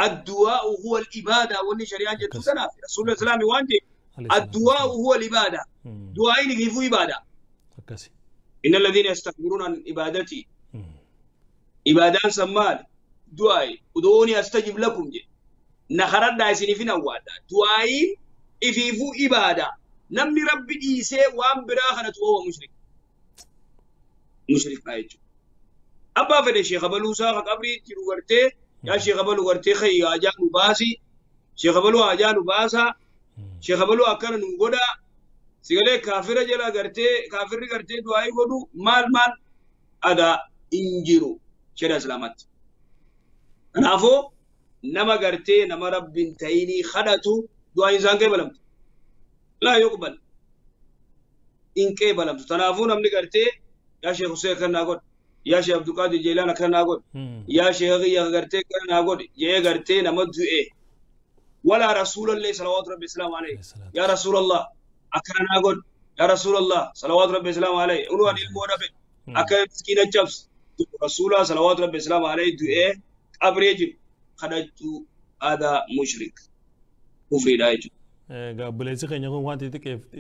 C: Addu'aa'u huwa al-ibaada wanni shari'aan jettu tanaaf Rasuulli Islaamii waan jedhe addu'aa'u huwa al-ibaada. Du'aa'iin ifiifuu ibaada. Inna alladhiina yastakbiruuna an ibaadatii. Ibaadaan san maali? Du'aa'i. Udu'uunii astajib lakum jedhe. Na kadhadhaa isiniifin awwaadha. Du'aa'iin ifiifuu ibaada. Namni rabbi dhiisee waan biraa kanatu huwa mushrika. Mushrika jechuudha. Abbaa fedhe Sheekh Abaluusaa ka qabrii jiru gartee yaa Sheekh Abaluu gartee khayyi haajaa nu baasi. Sheekh Abaluu haajaa nu baasaa. Sheekh Abaluu akkana nu godhaa. Sigalee kaafira jala gartee kaafirri gartee du'aa'ii godhu maal maal adaa hin jiru. Shari'a Islaamaatti. Kanaafuu nama gartee nama rabbiin ta'inii kadhatu du'aan isaan qeebalamtu. Laa yuqbal. Hin qeebalamtu. Kanaafuu namni gartee yaa Sheekh Hussein akkanaa godhe, yaa Sheekh Abdulqaadir Jeelaan akkanaa godhe, yaa Sheekh Qiyya gartee akkanaa godhe jee gartee nama du'e. Walaa Rasuulallee salawaatu rabbi islaamu alayhi. Yaa Rasuulallah akkanaa godhe, yaa Rasuulallah salawaatu rabbi islaamu alayhi. Unuu ani ilmoo dhabe akka miskiina cabse. Rasuula salawaatu rabbi islaamu alayhi du'ee qabree jiru kadhachuu aadaa mushrik kufriidha jechuudha.
B: Egaa obboleessi keenya kun waan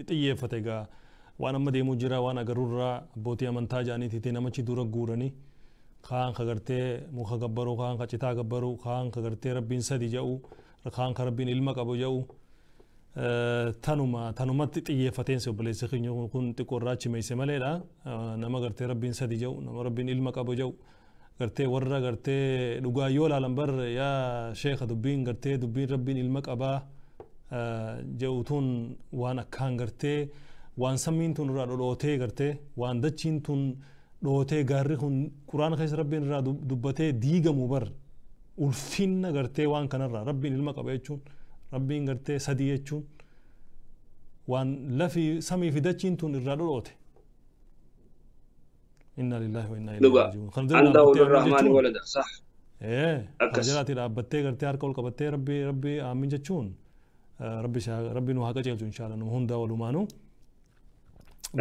B: xiyyeeffate egaa waan amma deemuu jira waan agarruurraa abbootii amantaa jedhaniitiiti namichi dura guuranii kaan ka gartee muka gabbaruu kaan ka citaa gabbaruu kaan ka gartee rabbiin sadi jedhu kaan ka rabbiin ilma qabu jedhu tanuma tanumatti xiyyeeffateensi obboleessi keenya kun xiqqoo irraa chimeesse maleedha. Nama gartee rabbiin sadi jedhu nama rabbiin ilma qabu jedhu gartee warra gartee dhugaa yoo ilaalan bar yaa sheekha dubbiin gartee dubbiin rabbiin ilma qabaa jedhu tun waan akkaan gartee waan sammiin tun irraa dhodhootee gartee waan dachiin tun dhootee gaarri kun quraana keessa rabbiin irraa dubbatee diigamu bar ulfinna gartee waan kanarraa rabbiin ilma qaba jechuun rabbiin gartee sadii jechuun waan lafi samii fi dachiin tun irraa dhodhoote. Inna lillahi wa inna ilayhi raaji'uun. Kan jala dhaabbattee
C: walada sah.
B: Kan jalaatti dhaabbattee gartee harka ol qabattee rabbi rabbi aamin jechuun rabbi nu haa qajeelchu inshaalla nu hundaa walumaanuu.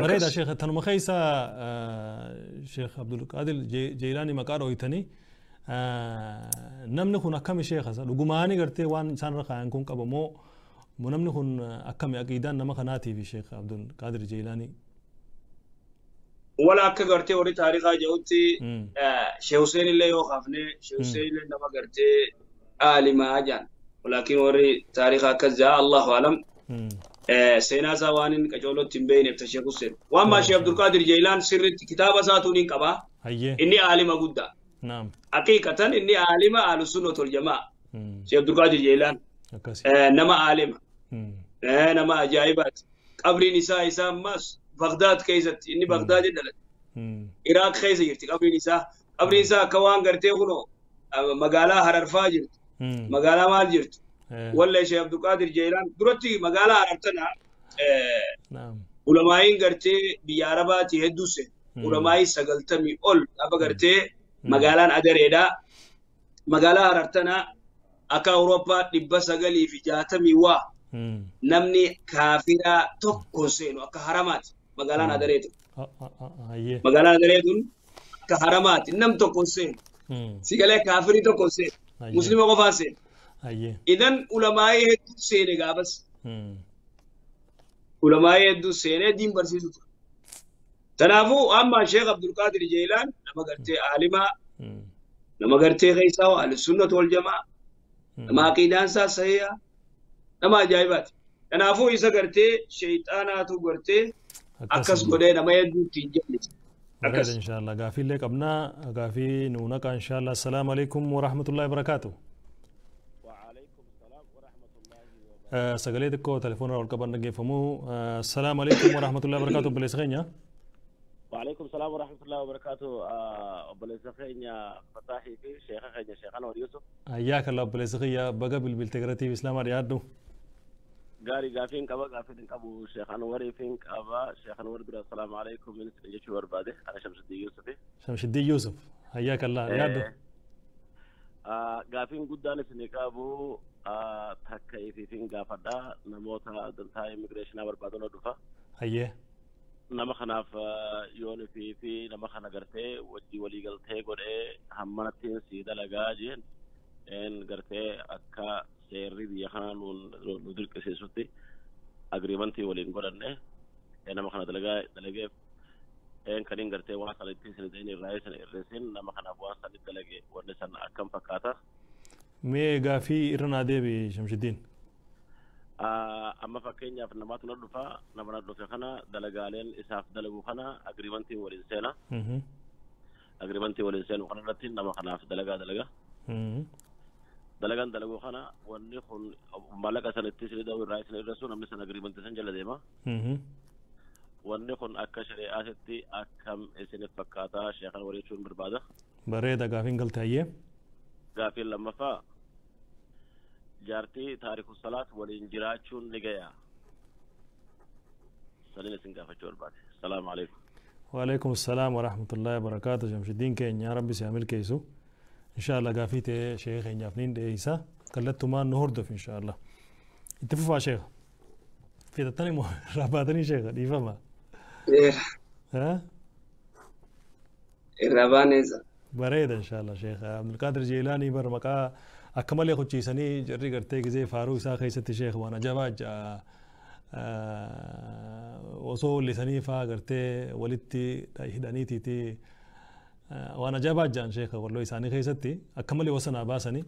B: Bareeda Sheekh tanuma keessa Sheekh Abdulqaadir Jeelaanii maqaa dhooytanii namni kun akkami sheekha dhugumaanii gartee waan isaan irra kaayan kun qaba moo namni kun akkami aqiidaan nama kanaatiif Sheekh Abdulqaadir Jeelaanii.
C: Wala akka gartee warri taarikaa jedhutti Sheekh Hussein illee yoo kaafne Sheekh Hussein illee nama gartee aalimaa jedhan. Walaakin warri taarikaa akkas jedha Allahu alam. Seenaa isaa waan inni qacoolotti hin beekneef ta Sheekh Hussein. Waan maa Sheekh Abdulqaadir Jeelaan sirriitti kitaaba isaatuun hin qabaa. Inni aalima guddaa. Haqiiqatan inni aalima ahlusunnah wal jamaa. Sheekh Abdulqaadir Jeelaan nama aalima. Nama ajaa'ibaati. Qabriin isaa isaa ammas Bagdaad keessatti inni Bagdaad dhalate. Iraaq keessa jirti qabriin isaa. Qabriin isaa akka waan gartee kunoo magaalaa Hararfaa jirtu. Magaalaa maal jirtu? Walla Sheekh Abdulqaadir Jeelaan duratti magaalaa Harar tana ulamaa'iin gartee biyya Arabaati hedduu seenu. Ulamaa'ii 90 ol gaafa gartee magaalaan Adareedha. Magaalaa Harar tana akka Awurooppaa 960 waa namni kaafiraa tokko seenu akka haramaati magaalaan Adaree tun. Magaalaan Adaree tun akka haramaati nam tokko seenu. Sigalee kaafirii tokko seenu. Muslima qofaan seenu. Idan ulamaa'ii hedduu seene gaafas. Ulamaa'ii hedduu seenee diin barsiisu ture. Kanaafuu amma Sheekh Abdulqaadir Jeelaan nama gartee aalimaa, nama gartee keessaa ahlusunnah wal jamaa, nama aqiidaan isaa sahiha, nama ajaa'ibaati. Kanaafuu isa gartee sheexaanaatu gartee Akkas godhee nama hedduutti hin jallise.
B: Bareeda inshallah. Gaafiillee qabnaa gaafii nuu naqa inshallah. Assalaamu alaikum warahmatullahi wabarakaatu. Sagalee xiqqoo telefoona ol qaban dhaggeeffamu. Assalaamu alaikum warahmatullahi wabarakaatu obboleessa keenya.
E: وعليكم السلام ورحمة الله وبركاته. obboleessa keenya Fataaxii fi sheeka keenya Sheekh Anwar Yusuf.
B: Hayyaaka Allah obboleessa kiyya baga bilbilte gara TV Islaamaa dhiyaadhu.
E: Gaarii gaafiin qaba gaafiin qabu Sheekh Anwariifin qaba. Sheekh Anwar bira assalaamu alaikum ministeera jechuu barbaade. Ana Shamsuddin Yusufi.
B: Shamsuddin Yusuf hayyaaka Allah dhiyaadhu.
E: Gaafiin guddaan isin qabu takka ifiifin gaafadha namoota dantaa immigireeshinaa barbaadan dhufa.
B: Hayyee.
E: Nama kanaaf yoon fi nama kana gartee wajji walii galtee godhee hammanattiin si dalagaa jeen een gartee akka seerri biyya kanaa nu dirqisiisutti agriimantii waliin godhanne nama kana dalagaa dalageef een kaniin gartee waan sana ittiin sin ta'in irraa isin irreessin nama kanaaf waan sana dalage wanni sana akkam fakkaata.
B: Mee gaafii irra naa deebi Shamshiddin.
E: Amma fakkeenyaaf namaatu na dhufa nama na dhufe kana dalagaaleen isaaf dalagu kana agriimantii waliin seena. Agriimantii waliin seenu kana irratti nama kanaaf dalagaa dalaga. Dalagaan dalaguu kana wanni kun maallaqa sana itti isin dha'u irraa isin irreessu namni sana agriimantii san jala deema. Wanni kun akka shari'aatitti akkam isiniif fakkaataa sheekan walii jechuun barbaada.
B: Bareeda gaafiin galte hayyee.
E: Gaafiin lammaffaa. Jaartii taariku salaat waliin jiraachuun ni gayaa. Saniin isin gaafachuu barbaade. Salaamu alaikum.
B: Waalaikum salaam warahmatullahi wabarakaatu. Shamshiddin keenya rabbi si haa milkeessu. Inshallah gaafii ta'ee sheekha keenyaaf niin dhiyeessa. Kallattumaan nu hordof inshallah. Itti fufaa sheekha. Fiixattanii moo irraa baatanii sheekha dhiifama.
C: Irraa baaneessa.
B: Bareeda inshallah sheekha. Abdulqaadir Jeelaanii bar maqaa akka malee qochiisanii jarri gartee gizee faaruu isaa keessatti sheekh waan ajabaa ja'a osoo lisanii faa gartee walitti hidhaniitiiti waan ajabaa ja'an sheekha walloo isaanii keessatti akka malee wasanaa baasanii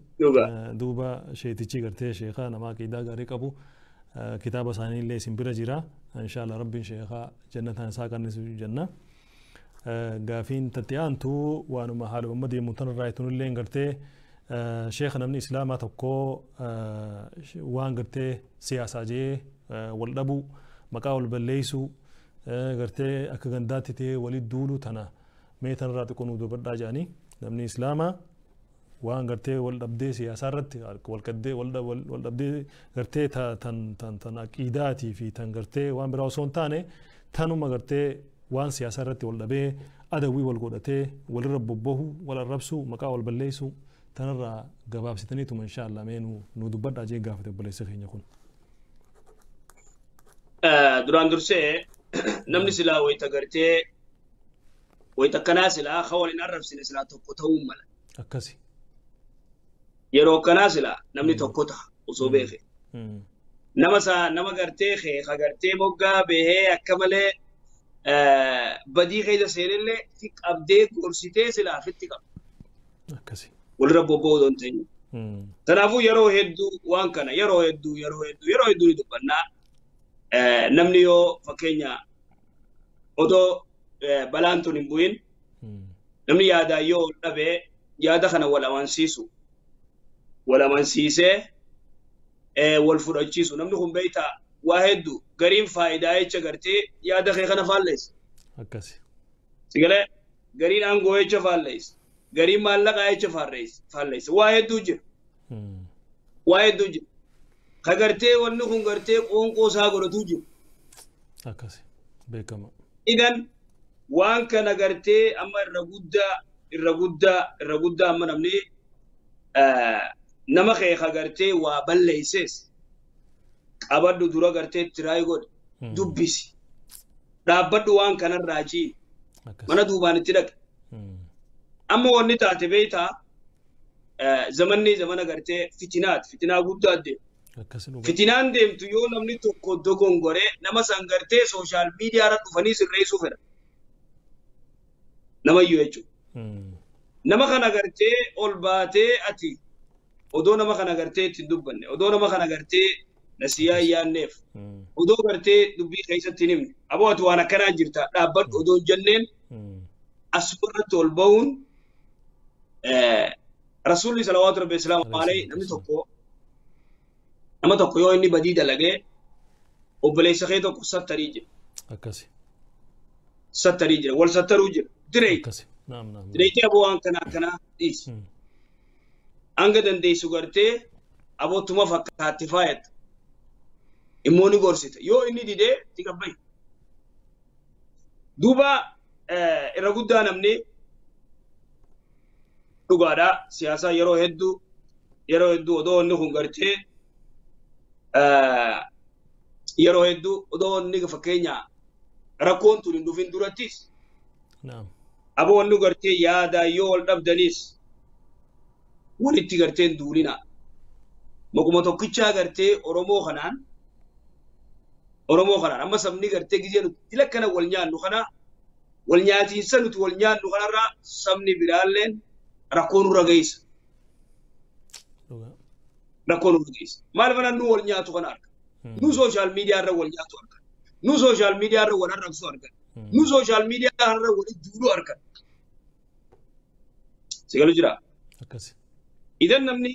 B: duuba sheetichi gartee sheekha nama aqiidaa gaarii qabu kitaaba isaanii illee isin bira jira inshallah rabbiin sheekha jannataan isaa qannisu janna. Gaafiin tatti aantu waanuma haaluma deemu tanarraa itunillee gartee sheekha namni islaamaa tokko waan gartee siyaasaa jee wal dhabuu maqaa wal balleessuu gartee akka gandaatti ta'ee walit duuluu tana mee tanarraa xiqqoo nuu dubbadhaa jedhanii namni islaamaa waan gartee wal dhabdee siyaasaa irratti wal qaddee wal dhabdee gartee tan tan tan aqiidaatii fi tan gartee waan biraa osoo hin taane tanuma gartee waan siyaasaa irratti wal dhabee adawwii wal godhatee walirra bobbohuu wal arrabsuu maqaa wal balleessuu tanarraa gabaabsitaniituma inshallah mee nu dubbadhaa jee gaafate obboleessa keenya kun.
C: Duraan dursee namni silaa wayita gartee wayita kanaa silaa ka waliin arrabsine silaa tokko ta'uu mala.
B: Akkasi.
C: Yeroo kanaa silaa namni tokko ta'a osoo beeke. Nama isaa nama gartee ka gartee moggaa bahee akka malee badii keessa seenellee fi qabdee gorsitee silaa ofitti qabda.
B: Akkasi.
C: Walirra bobba'uu osoo hin ta'in. Kanaafuu yeroo hedduu waan kana yeroo hedduu yeroo hedduu yeroo hedduu ni dubbannaa. Namni yoo fakkeenya otoo balaan tun hin bu'in namni yaadaa yoo ol dhabee yaada kana wal amansiisu wal amansiisee wal fudhachiisu namni kun beektaa waa hedduu gariin faayidaa jecha gartee yaada kee kana faalleessa.
B: Akkasi.
C: Sigalee gariin aangoo jecha faalleessa. Gariin maallaqaa jecha faalleessa. Waa hedduu jira. Waa hedduu jira. Ka gartee wanni kun gartee qoonqoo isaa godhatu jira.
B: Akkasi. Beekama.
C: Idan waan kana gartee amma irra guddaa irra guddaa irra guddaa amma namni nama kee ka gartee waa balleesses qabadhu dura gartee tiraay godhi dubbisi dhaabbadhu waan kanarraa jii mana duubaan itti dhaqe. Amma wanni taate beektaa zamanni zamana gartee fitinaati fitinaa guddaa deemu. Fitinaan deemtu yoo namni tokko dogongoree nama san gartee sooshaal miidiyaa irra dhufanii sirreessuu fedha. Namayyuu jechuudha. Nama kana gartee ol baatee ati odoo nama kana gartee ittiin dubbanne odoo nama kana gartee Nasiyaa yaanneef. Odoo gartee dubbii keessatti hin himne. Aboo ati waan akkanaa jirta dhaabbadhu odoo hin jenneen asumarratti ol bahuun rasuulli salawaatu rabbi islaamu alayhi namni tokko nama tokko yoo inni badii dalagee obboleessa kee tokko sattarii jira.
B: Akkasi.
C: Sattarii jira. Wal sattaruu jira. Diree.
B: Akkasi. Naam naam.
C: Direetee aboo waan kanaa akkanaa dhiisi. Hanga dandeessu gartee abootuma fakkaatti faayata. Immoo ni gorsita. Yoo inni didee itti qabbayi. Duuba irra guddaa namni dhugaadhaa siyaasaa yeroo hedduu odoo inni kun gartee yeroo hedduu odoo inni fakkeenya rakkoon tun hin dhufin durattis. Aboo inni gartee yaadaa yoo wal dhabdanis walitti gartee hin duulina. Maquma tokkichaa gartee Oromoo kanaan amma sabni gartee gizee nuti dila kana wal nyaannu kana wal nyaatiinsa nuti wal nyaannu kanarraa sabni biraalleen rakkoo nurra geessa. Rakkoo nurra geessa. Maal kana nu wal nyaatu kana arga. Nu sooshaal miidiyaa irra wal nyaatu arga. Nu sooshaal miidiyaa irra wal arrabsu arga. Nu sooshaal miidiyaa irra wal duulu arga. Sigalu jira.
B: Akkasi.
C: Idan namni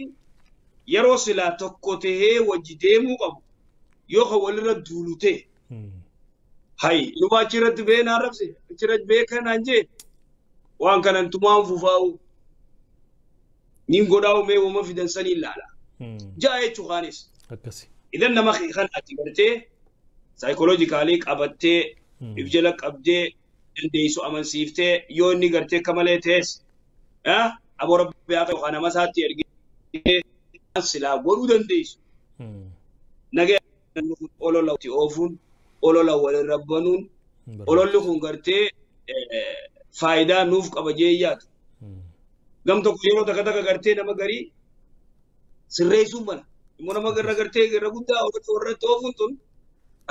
C: yeroo silaa tokko tahee wajji deemuu qabu yoo ka walirra duulu ta'e. Hay numa achirratti ba'ee naan rabse achirratti ba'ee kanaan jee waan kanan tumaan fufaa'u niin godhaa'u mee uuma fidan sanii ilaala. Ja'a jechuu kaanis.
B: Akkasi.
C: Idan nama kanaatti gartee saayikoloojikaalii qabattee if jala qabdee dandeessu amansiiftee yoo inni gartee akka malee ta'es aboo rabbi haa yookaan nama isaatti ergee silaa godhuu dandeessu. Nagaya olola itti oofuun olola walirra banuun ololli kun gartee faayidaa nuuf qaba jee yaadu. Gam tokko yeroo takka takka gartee nama garii sirreessuun mala. Immoo nama garra gartee irra guddaa irratti oofuun tun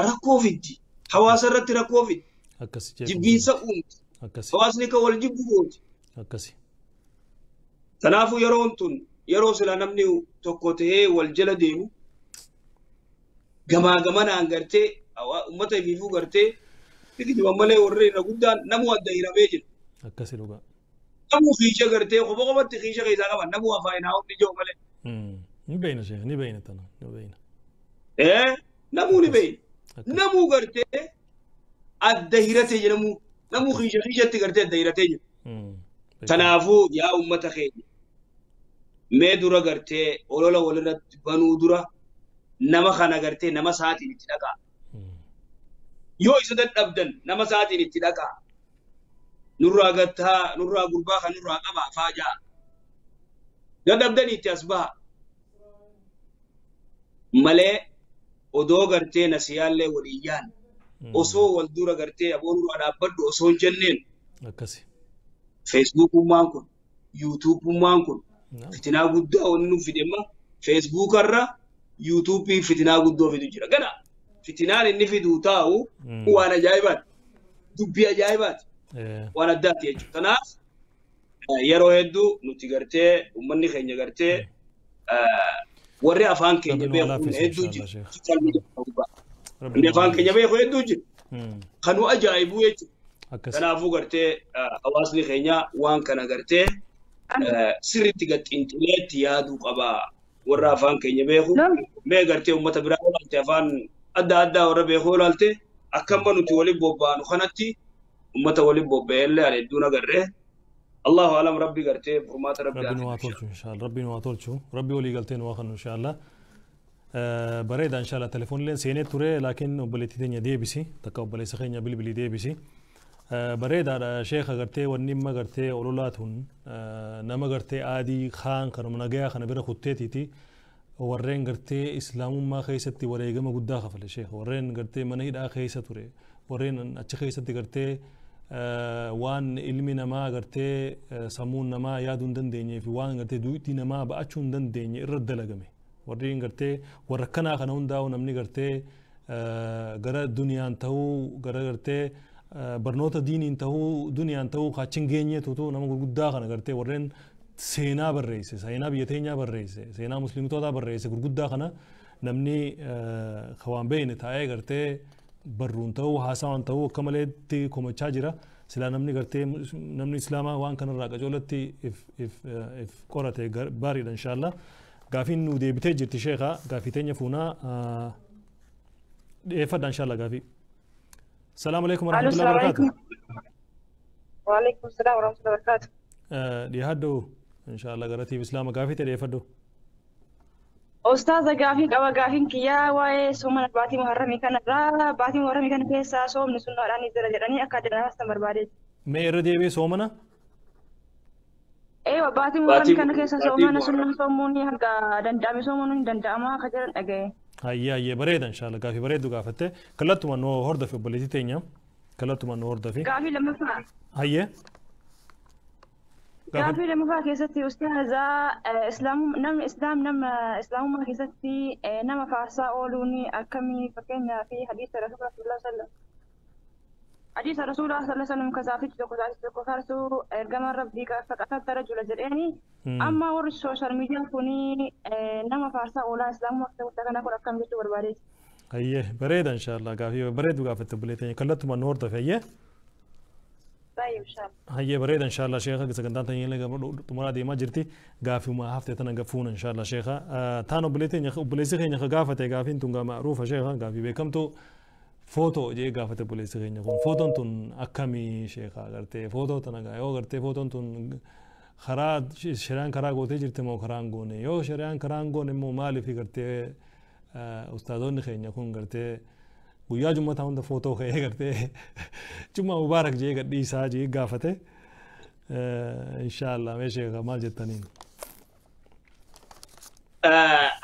C: rakkoo fiddi. Hawaasa irratti rakkoo fiddi.
B: Akkasi.
C: Jibbiinsa uumti.
B: Akkasi.
C: Hawaasni kan wal jibbu gooti.
B: Akkasi.
C: Kanaafuu yeroon tun yeroo sila namni tokko tahee wal jala deemu gamaa gamanaan gartee uummata ifiifuu gartee biqiltuuwwan malee warri irra guddaan namuu adda hiramee jira.
B: Akkasi dhugaa.
C: Namuu fiisha gartee kopha kophatti fiisha keessaa qaban namuu afaan hundi jiru malee.
B: Ni beeyna sheekh ni beeyna tana ni beeyna.
C: Namuu ni beeyna. Namuu gartee adda hiratee jira namuu fiisha fiishatti gartee adda hiratee jira. Kanaafuu yaa uummata keenya mee dura gartee olola walirratti banuu dura nama kana gartee nama sa'aatiin itti dhaqaa. Yoo isa dadhabdan nama sa'aatiin itti dhaqaa. Nurraa gattaa nurraa gurbaa kan nurraa qabaa faa ja'a. Dadhabdan itti as baha. Malee odoo gartee nasiyaallee walii yaan osoo wal dura gartee aboo nurraa dhaabbadhu osoo hin jenneen.
B: Akkasi.
C: Feesbuukummaan kun yuutuubummaan kun fitinaa guddaa wanni nu fide amma feesbuukarra yuutuubii fitinaa guddoo fidu jira. Gana fitinaan inni fidu taa'u waan ajaa'ibaati. Dubbii ajaa'ibaati. Waan addaati jechuudha. Kanaaf yeroo hedduu nuti gartee uummanni keenya gartee warri afaan keenya beeku hedduu jira. Warri afaan keenya beeku hedduu jira. Kanuu ajaa'ibuu jechuudha. Kanaafuu gartee hawaasni keenya waan kana gartee sirriitti gaxxiinxileetti yaaduu qaba. Warra afaan keenya beeku mee gartee uummata biraa ilaalte afaan adda addaa warra beeku ilaalte akkamma nuti waliin bobba'anu kanatti uummata waliin bobba'ellee ani hedduun agarree. Allahu alam rabbi gartee furmaata rabbi
B: Rabbi nu haa tolchu inshallah rabbi nu haa tolchu rabbi walii galtee nu haa kennu inshallah. Bareeda inshallah telefoonilleen seenee ture laakiin obboleettii teenya deebisi takka obboleessa keenya bilbilii deebisi. Bareedaadha sheekha gartee wanni imma gartee ololaa tun nama gartee aadii kaan kanuma nagayaa kana bira kutteetiiti warreen gartee islaamummaa keessatti wareegama guddaa kafale sheekha warreen gartee mana hidhaa keessa ture warreen achi keessatti gartee waan ilmi namaa gartee sammuun namaa yaaduu hin dandeenyee fi waan gartee duutii namaa ba'achuu hin dandeenye irra dalagame warreen gartee warra kanaa kana hundaa'u namni gartee gara duniyaan ta'uu gara gartee barnoota diiniin ta'uu duniyaan ta'uu kaachin geenyeetutu nama gurguddaa kana gartee warreen seenaa barreesse seenaa biyya teenyaa barreesse seenaa musliimtootaa barreesse gurguddaa kana Namni waan beeyne taa'ee gartee barruun ta'uu haasawaan ta'uu akka maleetti komachaa jira. Silaa namni gartee namni islaamaa waan kanarraa qacoolatti if qorate baariidha inshaallah. Gaafiin nu deebitee jirti sheekha gaafii teenya fuunaa dhiyeeffadha inshaallah gaafii. Salaamu alaikum warahmatullahi wabarakatuh.
F: وعليكم السلام ورحمة الله وبركاته.
B: Dhiyaadhu inshaallah gara tiif islaama gaafii ta'e dhiyeeffadhu.
F: Ustaaza gaafii qaba gaafiin kiyyaa waa'ee soomana baatii muharramii kanarraa baatii muharramii kana keessaa soomni sunnaadhaan ni jira jedhanii akka addunyaa san barbaadee.
B: Mee irra deebi'ee soomana?
F: Eewa baatii muharramii kana keessa soomana sunnaa soomuun hanga danda'ame soomuun ni danda'ama akka jedhan dhaga'e.
B: Hayyee hayyee bareeda inshaallah gaafii bareedu gaafatte kallattuma nu hordofi obboleettii teenya kallattuma nu hordofi.
F: Gaafii lammaffaa.
B: Hayyee.
F: Gaafii lammaffaa keessatti ustaazaa namni islaam nama islaamummaa keessatti nama faarsaa ooluun akkamii fakkeenyaa fi hadiisa rasuula sallallahu alaihi wasallam. Hadiisa rasuula sallallahu alaihi wasallam kasaafichi tokko taasisu tokko faarsuu ergamaan rabbii faqatatta rajula jedheeni amma warri sooshaal miidiyaa kuni nama faarsaa oolaa islaamummaa keessatti kana kun akkam jechuu barbaadeeti.
B: Hayyee bareeda inshaallah gaafii bareedu gaafatte obboleettii kallattuma nu hordofi hayyee.
F: طيب ان شاء الله.
B: هيا بريد ان شاء الله شيخه سكنتان تاني طمرا ديما جرتي غافي ما هفته تنا غفون ان شاء الله شيخه تانو بليتين بليسي خين غافته غافين تون معروفه شيخه غافي بكمتو فوتو جي غافته بليسي خين فوتون تون اكمي شيخه غرتي فوتو تنا يو غرتي فوتون تون خرا شران خرا غوتي جرتي مو خران غوني يو شران خران غوني مو مالي في غرتي استادون خين كون غرتي guyyaa jummataa hunda footoo ka'ee gartee jummaa mubaarak jee gadhiisaa jee gaafate inshaallah mee sheekha maal jettaniin.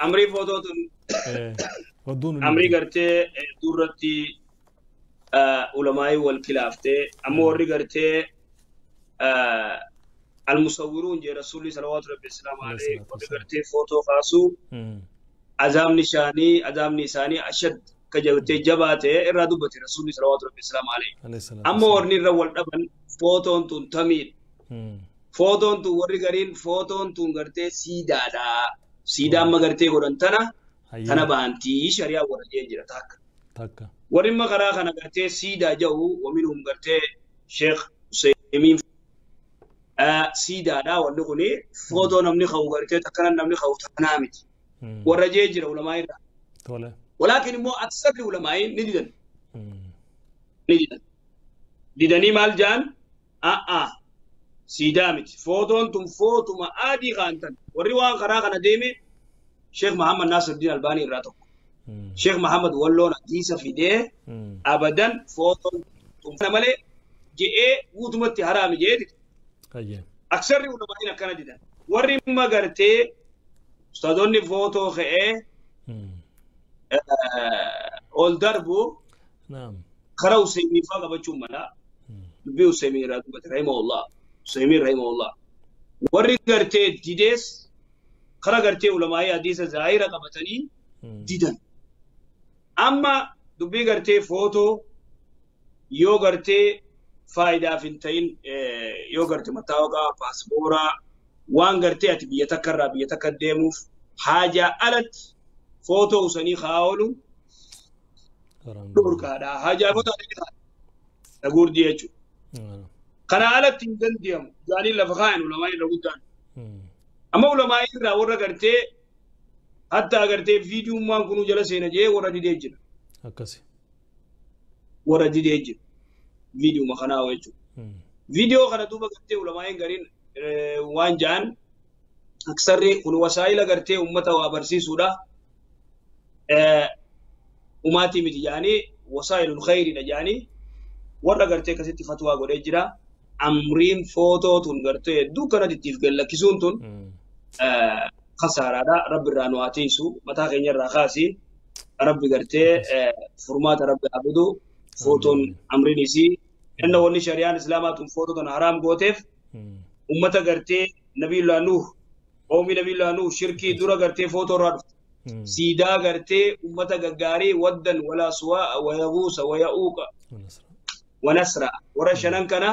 C: Amrii footoo tun amrii gartee duratti ulamaa'ii wal kilaaftee amma warri gartee almusawwiruun jee rasuulli salawaatu rabbi islaam alayhi warri gartee footoo kaasuu azaabni isaanii ashad kajabtee jabaatee irraa dubbate rasuulli salawaatu rabbi islaam alayhi. Amma warri irra wal dhaban footoon tun tamiidha. Footoon tun warri gariin footoon tun gartee siidaadha. Siidaa amma gartee godhan tana baantii shari'aa warra jee jira takka. Warri imma karaa kana gartee siidaa jedhu waminhum gartee Sheekh Useymiin siidaadha wanni kuni footoo namni ka'u gartee takkana namni ka'u tanaa miti. Warra jee jira ulamaa irraa. ولكن مو أكثر العلماء نديدن نديدن ديدني مال جان سيدامت فوتون تم فوتو ما آدي خانتن والروان خراغنا ديمي شيخ محمد ناصر الدين الباني الراتو شيخ محمد ولون حديث في ده أبدا فوتون تم مالي جئ وتمت حرام جئ أكثر العلماء كان ديدن وري ما قرتي استاذوني فوتو خئ ol darbu karaa Useymiin fa'aa qabachuun mala dubbii Useymiin irraa dubbate rahimahullah Useymiin rahimahullah warri gartee didees karaa gartee ulamaa'ii hadiisa zaahira qabatanii didan amma dubbii gartee footoo yoo gartee faayidaaf hin ta'in yoo gartee mattaawaqaa paaspooraa waan gartee ati biyya takka irraa biyya takka deemuuf haajaa alatti footoo usanii kaa'olu dhorkaadha. Haajaa footoo dhaguurdii jechuudha. Kana alatti hin danda'amu. Jaaniin lafa kaa'an ulamaa irra guddaan. Amma ulamaa irraa warra gartee hatta gartee viidiyummaan kunuu jala seena jee warra didee jira.
B: Akkasi.
C: Warra didee jira. Viidiyuma kanaa jechuudha. Viidiyoo kana duuba gartee ulamaa gariin waan ja'an aksarri kun wasaayila gartee uummata waa barsiisuudha. Umaatii miti jedhanii wasaayilul khayriidha jedhanii warra gartee akkasitti fatwaa godhee jira. Amriin footoo tun gartee hedduu kanatti ittiif gallakkisuun tun khasaaraadha. Rabbi irraa nu haa tiisu. Mataa keenya irraa kaasi. Rabbi gartee furmaata rabbi haa fidu. Footoon amriin isii. Inna wanni shari'aan islaamaa tun footoo tana haraam gooteef ummata gartee Nabiyyullaa Nuuh qawmi Nabiyyullaa Nuuh shirkii dura gartee footoo irraa dhufte. Siidaa gartee ummata gaggaarii waddan walaa suwaa'a wayaguusa waya'uuqa wanasra warra shanan kana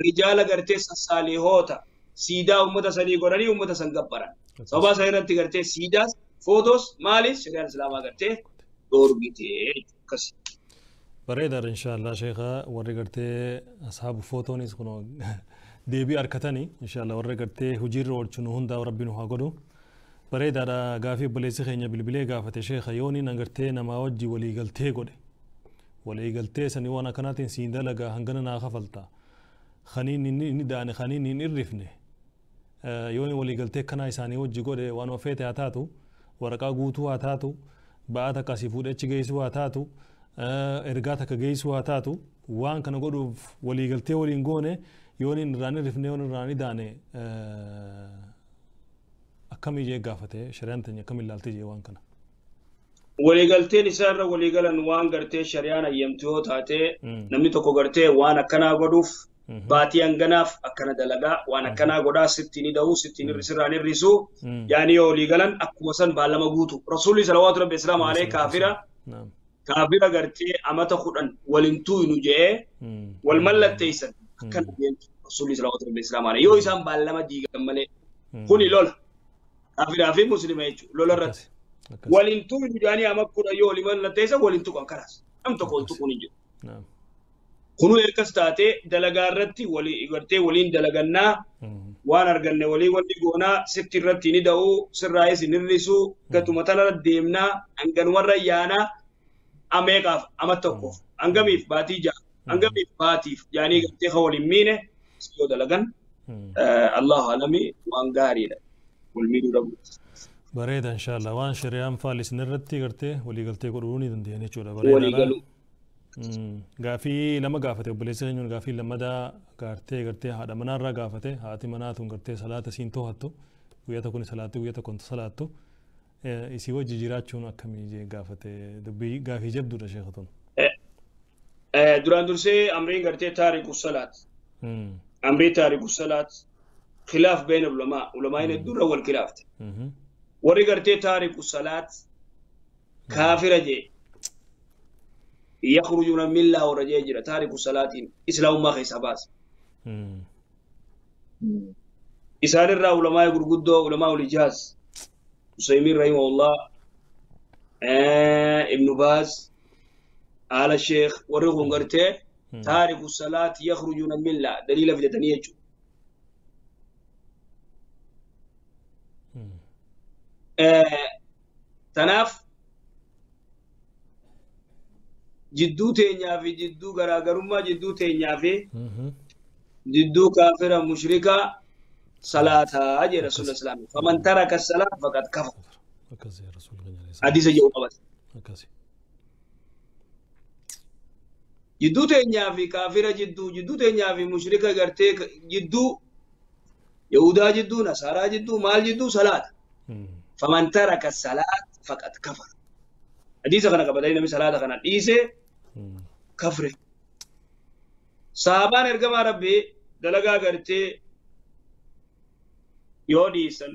C: rijaala gartee sassaalihoota siidaa ummata sanii godhanii ummata san gabbaran. Sababa san irratti gartee siidaas Footoos maalis shari'aan islaamaa gartee dhoorgitee akkas.
B: Bareedaadha inshaallah sheekha warri gartee ashaabu footoonis kun deebii harkatanii inshaallah warri gartee hojiirra oolchu nu hundaa rabbi nu haa godhu. Bareedaadha gaafii obboleessi keenya bilbilee gaafate sheekha yooniin agartee namaa wajji walii galtee godhe. Walii galtee sanii waan akkanaatiin siin dalagaa hangana naa kafalta. Kaniin inni daane kaniin hin irrifne. Yooni walii galtee akkanaa isaanii wajji godhe waan feete haa taatu waraqaa guutuu haa taatu ba'aa takka asii fuudhee achi geessuu haa taatu ergaa takka geessuu haa taatu waan kana godhuuf walii galtee waliin goone yoon inni irraan irrifne yoon irraan idaane akkamii jee gaafate shari'aan teenya akkamiin ilaaltee jee waan kana.
C: Waliigalteen isaarra waliigalan waan gartee shari'aan ayyamtu yoo taate namni tokko gartee waan akkanaa godhuuf baatii hanganaaf akkana dalagaa waan akkanaa godhaa sitti ni da'u sitti ni sirraan hir'isu yaani yoo waliigalan akkuma san baallama guutu. Rasuulli salawaatu rabbi islaamu alayhi kaafira kaafira gartee amata 10 waliin tuuynu je'ee wal mallatteessan akkana deemtu rasuulli salawaatu rabbi islaamu alayhi yoo isaan baallama diigan malee kuni lola kaafiraa fi muslima jechuudha lola irratti. Waliin tuuynu jedhanii ama 10 yoo walii mallatteessan waliin tuqan karaas nam tokko wal tuquun hin jiru. Kunuu ergas taatee dalagaa irratti walii gartee waliin dalagannaa waan arganne walii walli goonaa sitti irratti ni da'uu sirraayis hin hir'isu gatuma tanarra deemnaa hanganumarra yaanaa ameeqaaf ama tokkoof hangamiif baatii 6 hangamiif baatiif yaanii gartee kan waliin miine yoo dalagan Allahu alami waan gaariidha wal miidhuu dhabu.
B: Bareeda inshaallah waan shari'aan faallisin irratti gartee walii galtee godhuu ni dandeenye jechuudha bareedaadha. Gaafii lama gaafate obboleessi keenya gaafii lammadaa gartee gartee haadha manaarraa gaafate haati manaa tun gartee salaata siin to'attu guyyaa tokko ni salaattu guyyaa tokko salaattu isii wajji jiraachuun akkamii jee gaafate dubbii gaafii jabduudha sheekha tun.
C: Duraan dursee amriin gartee taariku salaat. Amrii taariku salaat khilaaf bayna ulamaa ulamaa hedduurra wal khilaafte. Warri gartee taariku salaat kaafira jee. يخرج من الملة ورجع تارك الصلاة إسلام ما خيس باس. إسان الرا علماء يقولوا علماء الإجاز عثيمين رحمه الله ابن باز آل الشيخ ورغم قرته تارك الصلاة يخرج من الملة دليل في الدنيا. تناف jidduu teenyaa fi jidduu garaagarummaa jidduu teenyaa fi jidduu kaafira mushrika salaataa jee rasuulli islaamii faman taraka salaat faqad kafar hadiisa jedhu qabate. Jidduu teenyaa fi kaafira jidduu jidduu teenyaa fi mushrika gartee jidduu yahudaa jidduu nasaaraa jidduu maal jidduu salaata faman taraka salaat faqad kafar hadiisa kana qabatanii namni salaata kana dhiise kafre. Sahabaan ergamaa rabbii dalagaa gartee yoo dhiisan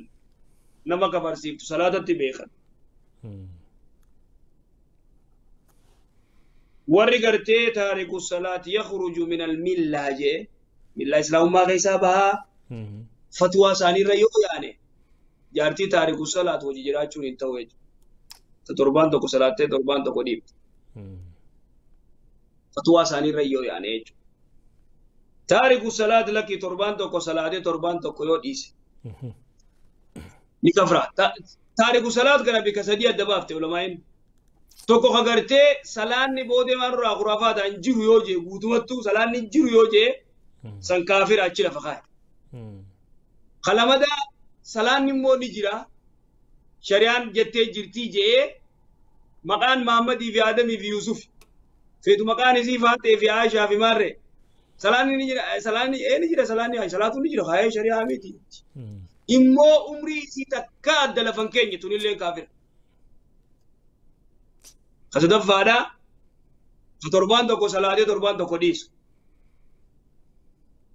C: nama kafarsiiftu salaatatti beekan. Warri gartee taariku salaati yakhruju min almillaa jee millaa islaamummaa keessaa bahaa fatwaa isaaniirra yoo yaane jaartii taariku salaat hojii jiraachuun hin ta'u jechuudha. Torbaan tokko salaattee torbaan tokko dhiibte. Fatwaa isaaniirra yoo yaane jechuudha. Taariku salaat lakkii torbaan tokko salaatee torbaan tokko yoo dhiise. Ni kafra. Taariku salaat kana bika sadii adda baafte ulamaa'in. Tokko ka gartee salaanni boodee waan irraa khuraafaa ta'an jiru yoo jee guutumattuu salaanni jiru yoo jee san kaafira achi lafa kaa'e. Kalamadaa salaanni immoo ni jira. Shari'aan jettee jirtii jee maqaan Muhammadii fi Aadamii fi Yuusuf feetu maqaan isii Faaxee fi Aishaa fi Maarree salaanni ni jira salaanni ni jira salaanni salaatuun ni jira kaayee shari'aa miti. Immoo umrii isii takka adda lafan keenya tunillee kaafira. Ka sadaffaadhaa ka torbaan tokko salaatee torbaan tokko dhiisu.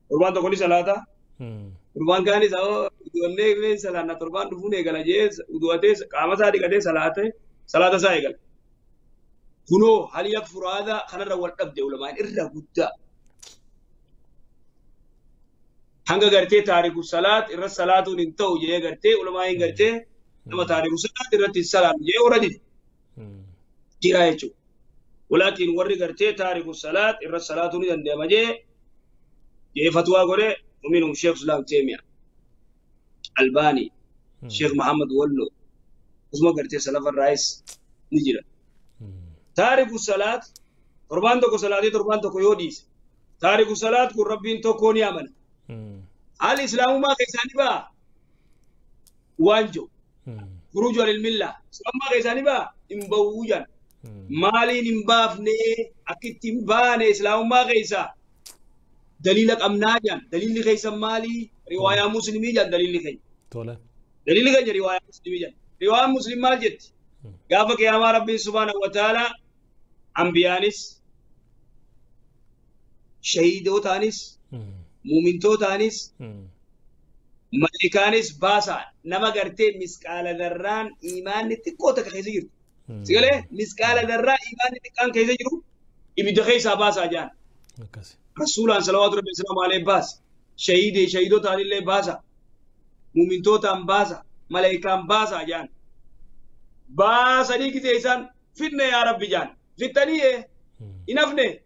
C: Torbaan tokko ni salaata. Torbaan kaanis udu'annee salaanna torbaan dhufuun eegala jee udu'atee qaama isaa dhiqatee salaatee salaata isaa eegala. Kunoo hal yakfuru haadha kanarra wal dhabde ulamaan irra guddaa. Hanga gartee taariku salaat irra salaatuun hin ta'u jee gartee ulamaan gartee Nama taariku salaat irratti salaam jee warra dide. Jira jechuudha. Walaakin warri gartee taariku salaat irra salaatuu ni danda'ama jee jee fatwaa godhe ومنهم شيخ الإسلام تيمية الباني شيخ محمد ولو اسمه قرتي سلف الرئيس نجرا تارك الصلاة قربان تكو صلاة قربان تكو يوديس تارك الصلاة كن ربين تكون يامن الإسلام ما كيساني با وانجو خروج للملة إسلام ما كيساني با إمبوجا مالين إمبافني أكيد إمباني إسلام ما كيسا دليلك أمناجا دليل كيسا مالي رواية مسلمي جان دليل كي دليل كي رواية مسلمي جان رواية مسلم مال جت قافك يا ربي سبحانه وتعالى أنبيانس شهيدوتانس مؤمنتوتانس ملكانس باسا نما قرتي مسكال ذران إيمان تكوتك خيزير سيقولي مسكال ذران إيمان تكان خيزيرو إبدا خيسا باسا جان رسولان صلوات ربي وسلامه عليه باس شهيد شهيدوتان اللي باسا مؤمنتوتان باسا ملائكان باسا جان باسا دي كيسان فتنة يا ربي جان فتنة إنفنة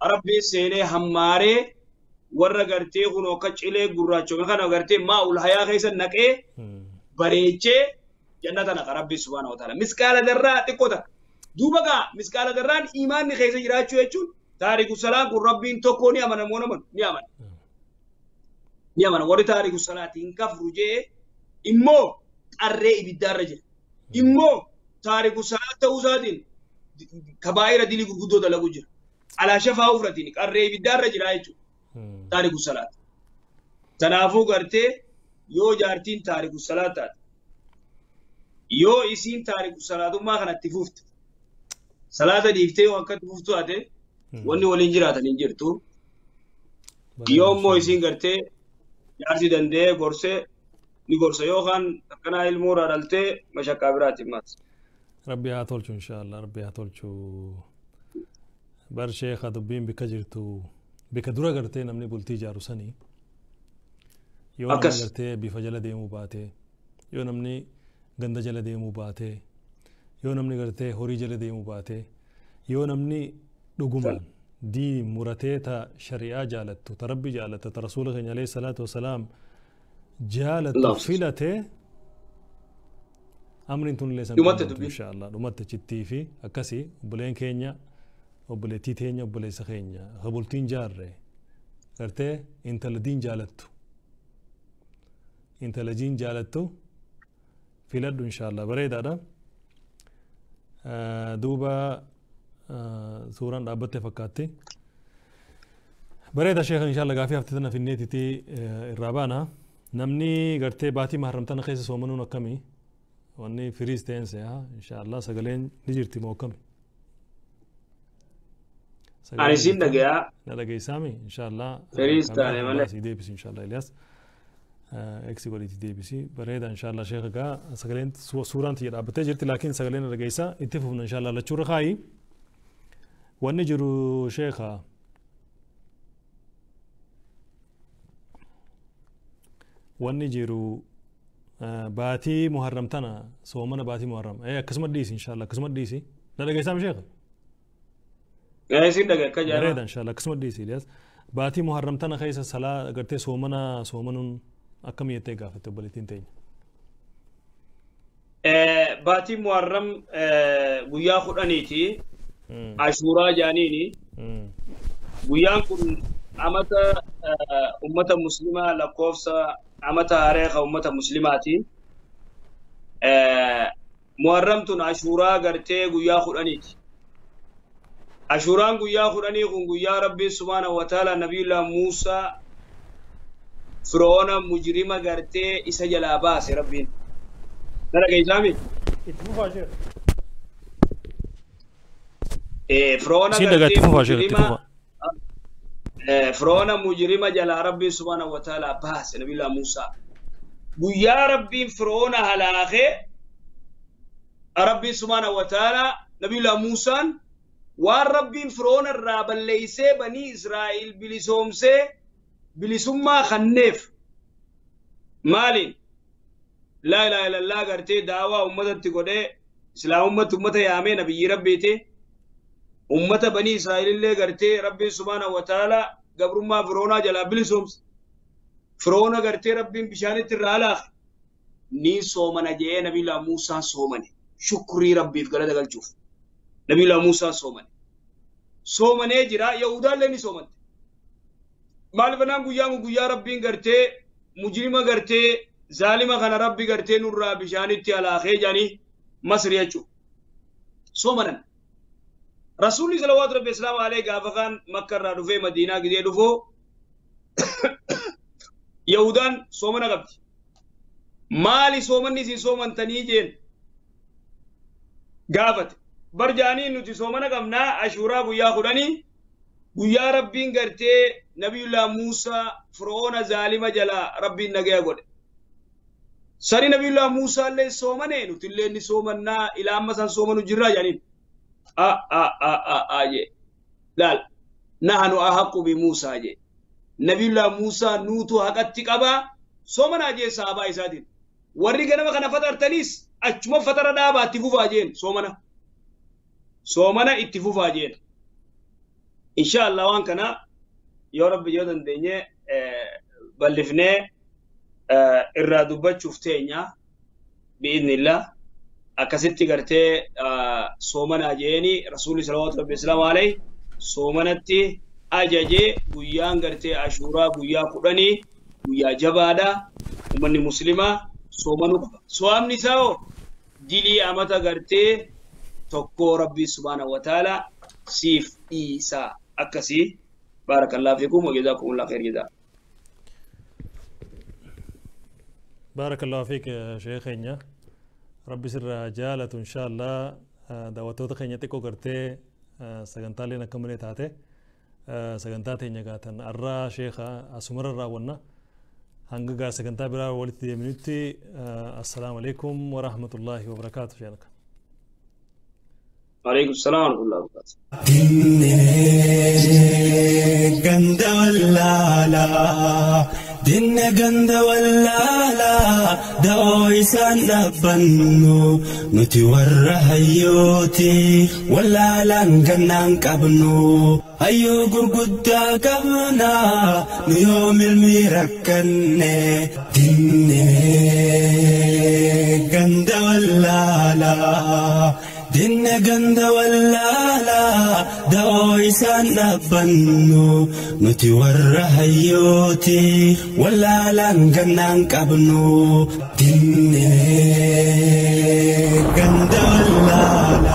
C: ربي سينه هماري warra gartee kunoo akka cilee gurraachome kana gartee maa'ul hayaa keessa naqee bareechee jannata naqa rabbi subhaanahu wa ta'ala. Miskaala darraa xiqqoo takka. Duuba gaa miskaala darraan imaanni keessa jiraachuu jechuun taariku salaan kun rabbiin tokko ni amana moo namanu ni amana. Ni amana warri taariku salaatiin kafru jee immoo qarree ibiddaarra jira. Immoo taariku salaat ta'uu isaatiin kabaayira dilii gurguddoo dalagu jira. Alaa shafaa ufratiin qarree ibiddaarra jira jechuudha. تارك الصلاة تنافو قرتي يو جارتين تارك الصلاة تات يو إسين تارك الصلاة ما كانت تفوفت صلاة ديفتي وانك تفوفتو أتي واني ولنجرات ننجرتو يوم مو إسين قرتي جارتي دندي قرسي نقرسي يوخان تكنا علمو رالتي مشاكا براتي مات
B: ربي هاتولشو إن شاء الله ربي هاتولشو بر شيخ دبين بكجرتو بك dura gartee namni bultii ijaaru sanii yoo namni gartee bifa jala deemuu baate yoo namni ganda jala deemuu baate yoo namni gartee horii jala deemuu baate yoo namni dhugumaan diin muratee ta shari'aa jaalattu ta rabbi jaalattu ta rasuula keenya alayhi salaatu wasalaam jaalattu filate amriin tun illee san insha Allah dhumatte chittii fi akkasii obboleen keenya obboleettii teenya obboleessa keenya bultiin jaarre gartee intala diin jaalattu intala diin jaalattu filadhu inshaallah bareedaadha duuba suuraan dhaabbatte fakkaatti bareeda sheekha inshaallah gaafii hafte tana finneetiti irraa baana namni gartee baatii maharram tana keessa soomanuun akkamii wanni firiis ta'eense inshaallah sagaleen ni jirti moo akkami
C: أنا سين دقيقة.
B: لا دقيقة سامي إن شاء الله.
C: فريز تاني مالك.
B: سي دي بي سي إن شاء الله إلياس. إكسي قولي دي بي سي بريد إن شاء الله شيخ كا سقلين صورة تيجي أبتجرت لكن سقلين رجيسا اتفقنا إن شاء الله لتشور خاي. ونجرو شيخا. ونجرو باتي محرم تنا صومنا باتي محرم. إيه قسمة ديسي إن شاء الله قسمة ديسي. لا دقيقة سامي شيخ. بريد إن شاء الله قسمة ديسي إلياس باتي محرم تنا خيس صلاة قرتي سومنا سومنون أكم يتجا في تبلتين تاني
C: باتي محرم ويا خدانيتي عاشوراء جانيني ويا كن أمتا أمة مسلمة لقوفسا أمتا أريخ أمة مسلماتي محرم تن عاشوراء قرتي ويا خدانيتي عاشوران گویا خورانی خون گویا ربی سبحانه و تعالی نبی الله موسی فرعون مجرم گرته اس جلا باس ربی نرا گیزامی فرعون گرته فرعون مجرم جلا ربی سبحانه و تعالی باس نبی الله موسی گویا ربی فرعون هلاخه ربی سبحانه و تعالی نبی الله موسی والربين فرعون الراب ليس بني إسرائيل بلسومسه بلسما خنف مالين Laa ilaaha illallah gartee daawaa ummatatti godhee islaamummaatti ummata yaamee nabiyyi rabbiiti. Ummata banii Israa'elillee gartee rabbiin subhaanahu wa ta'ala gabrummaa Firoonaa jalaa bilisoomse. Firoona gartee rabbiin bishaanitti irraa laafe. Ni soomana jedhee Nabiyyullaa Muusaan soomane. Shukrii rabbiif galata galchuuf. Nabiyyullaa Muusaan soomane. Soomanee jira Yahudaallee ni soomante. Maaliif naan guyyaan kun guyyaa rabbiin gartee mujrima gartee zaalima kana rabbi gartee nurraa bishaanitti alaakee jedhanii Masri jechuudha. Soomanan. Rasuulli salawaatu rabbi islaama alee gaafa kaan Makka irraa dhufee Madiinaa gidee dhufoo Yahudaan soomana qabdi. Maali soomanni isin soomantanii jeen gaafate. Bar jaanii nuti soomana qabnaa Ashuuraa guyyaa 10 guyyaa rabbiin gartee Nabiyullaa Muusaa Firoona zaalima jalaa rabbiin nagaya godhe. Sani Nabiyullaa Muusaa illee soomane nuti illee ni soomannaa ilaa amma san soomanu jirraa jaaniin. A a a a a jee. Laal nahanu ahaqqu bi Muusaa jee. Nabiyullaa Muusaa nuutu haqatti qabaa soomanaa jee sahabaa isaatiin. Warri ganama kana fatartanis achuma fatara dhaabaa itti fufaa jeen soomana. Soomana itti fufaa jeen. Insha Allah waan kana yoo rabbi yoo dandeenye bal'ifnee irraa dubbachuuf teenya bi'iznillah akkasitti gartee soomanaa jeeni rasuulli salawaatu rabbi islaamu alayhi soomanatti ajajee guyyaan gartee ashuuraa guyyaa 10 guyyaa jabaadha ummanni muslimaa soomanuu qaba. Soomni isaa hoo dilii amata gartee tokko rabbi subhaanahu wa ta'ala siif dhiisaa akkasii. Baarakallahu fiikum wa jazaakumullahu khayr jazaa.
B: Baarakallahu fiik sheekh keenya. Rabbi sirraa jaalatu inshaallah. Daawwattoota keenya xiqqoo gartee sagantaaleen akka malee taate sagantaa teenya gaatan arraa sheekha asumarra raawwanna. Hanga gaa sagantaa biraa walitti deemnutti assalaamu alaikum wa rahmatullahi wa barakaatu sheekha.
C: وعليكم السلام ورحمة الله وبركاته.
A: Dinne ganda wallala dinne ganda wallala da'oo isaan dhaabbannu nuti warra hayyooti wallaalaan gannaan qabnu hayyoo gurguddaa qabna nu yoom ilmi rakkanne dinne ganda wallala dinne ganda wallala da'oo isaan dhaabbannu nuti warra hayyooti wallaalaan gannaan qabnu dinne ganda wallala.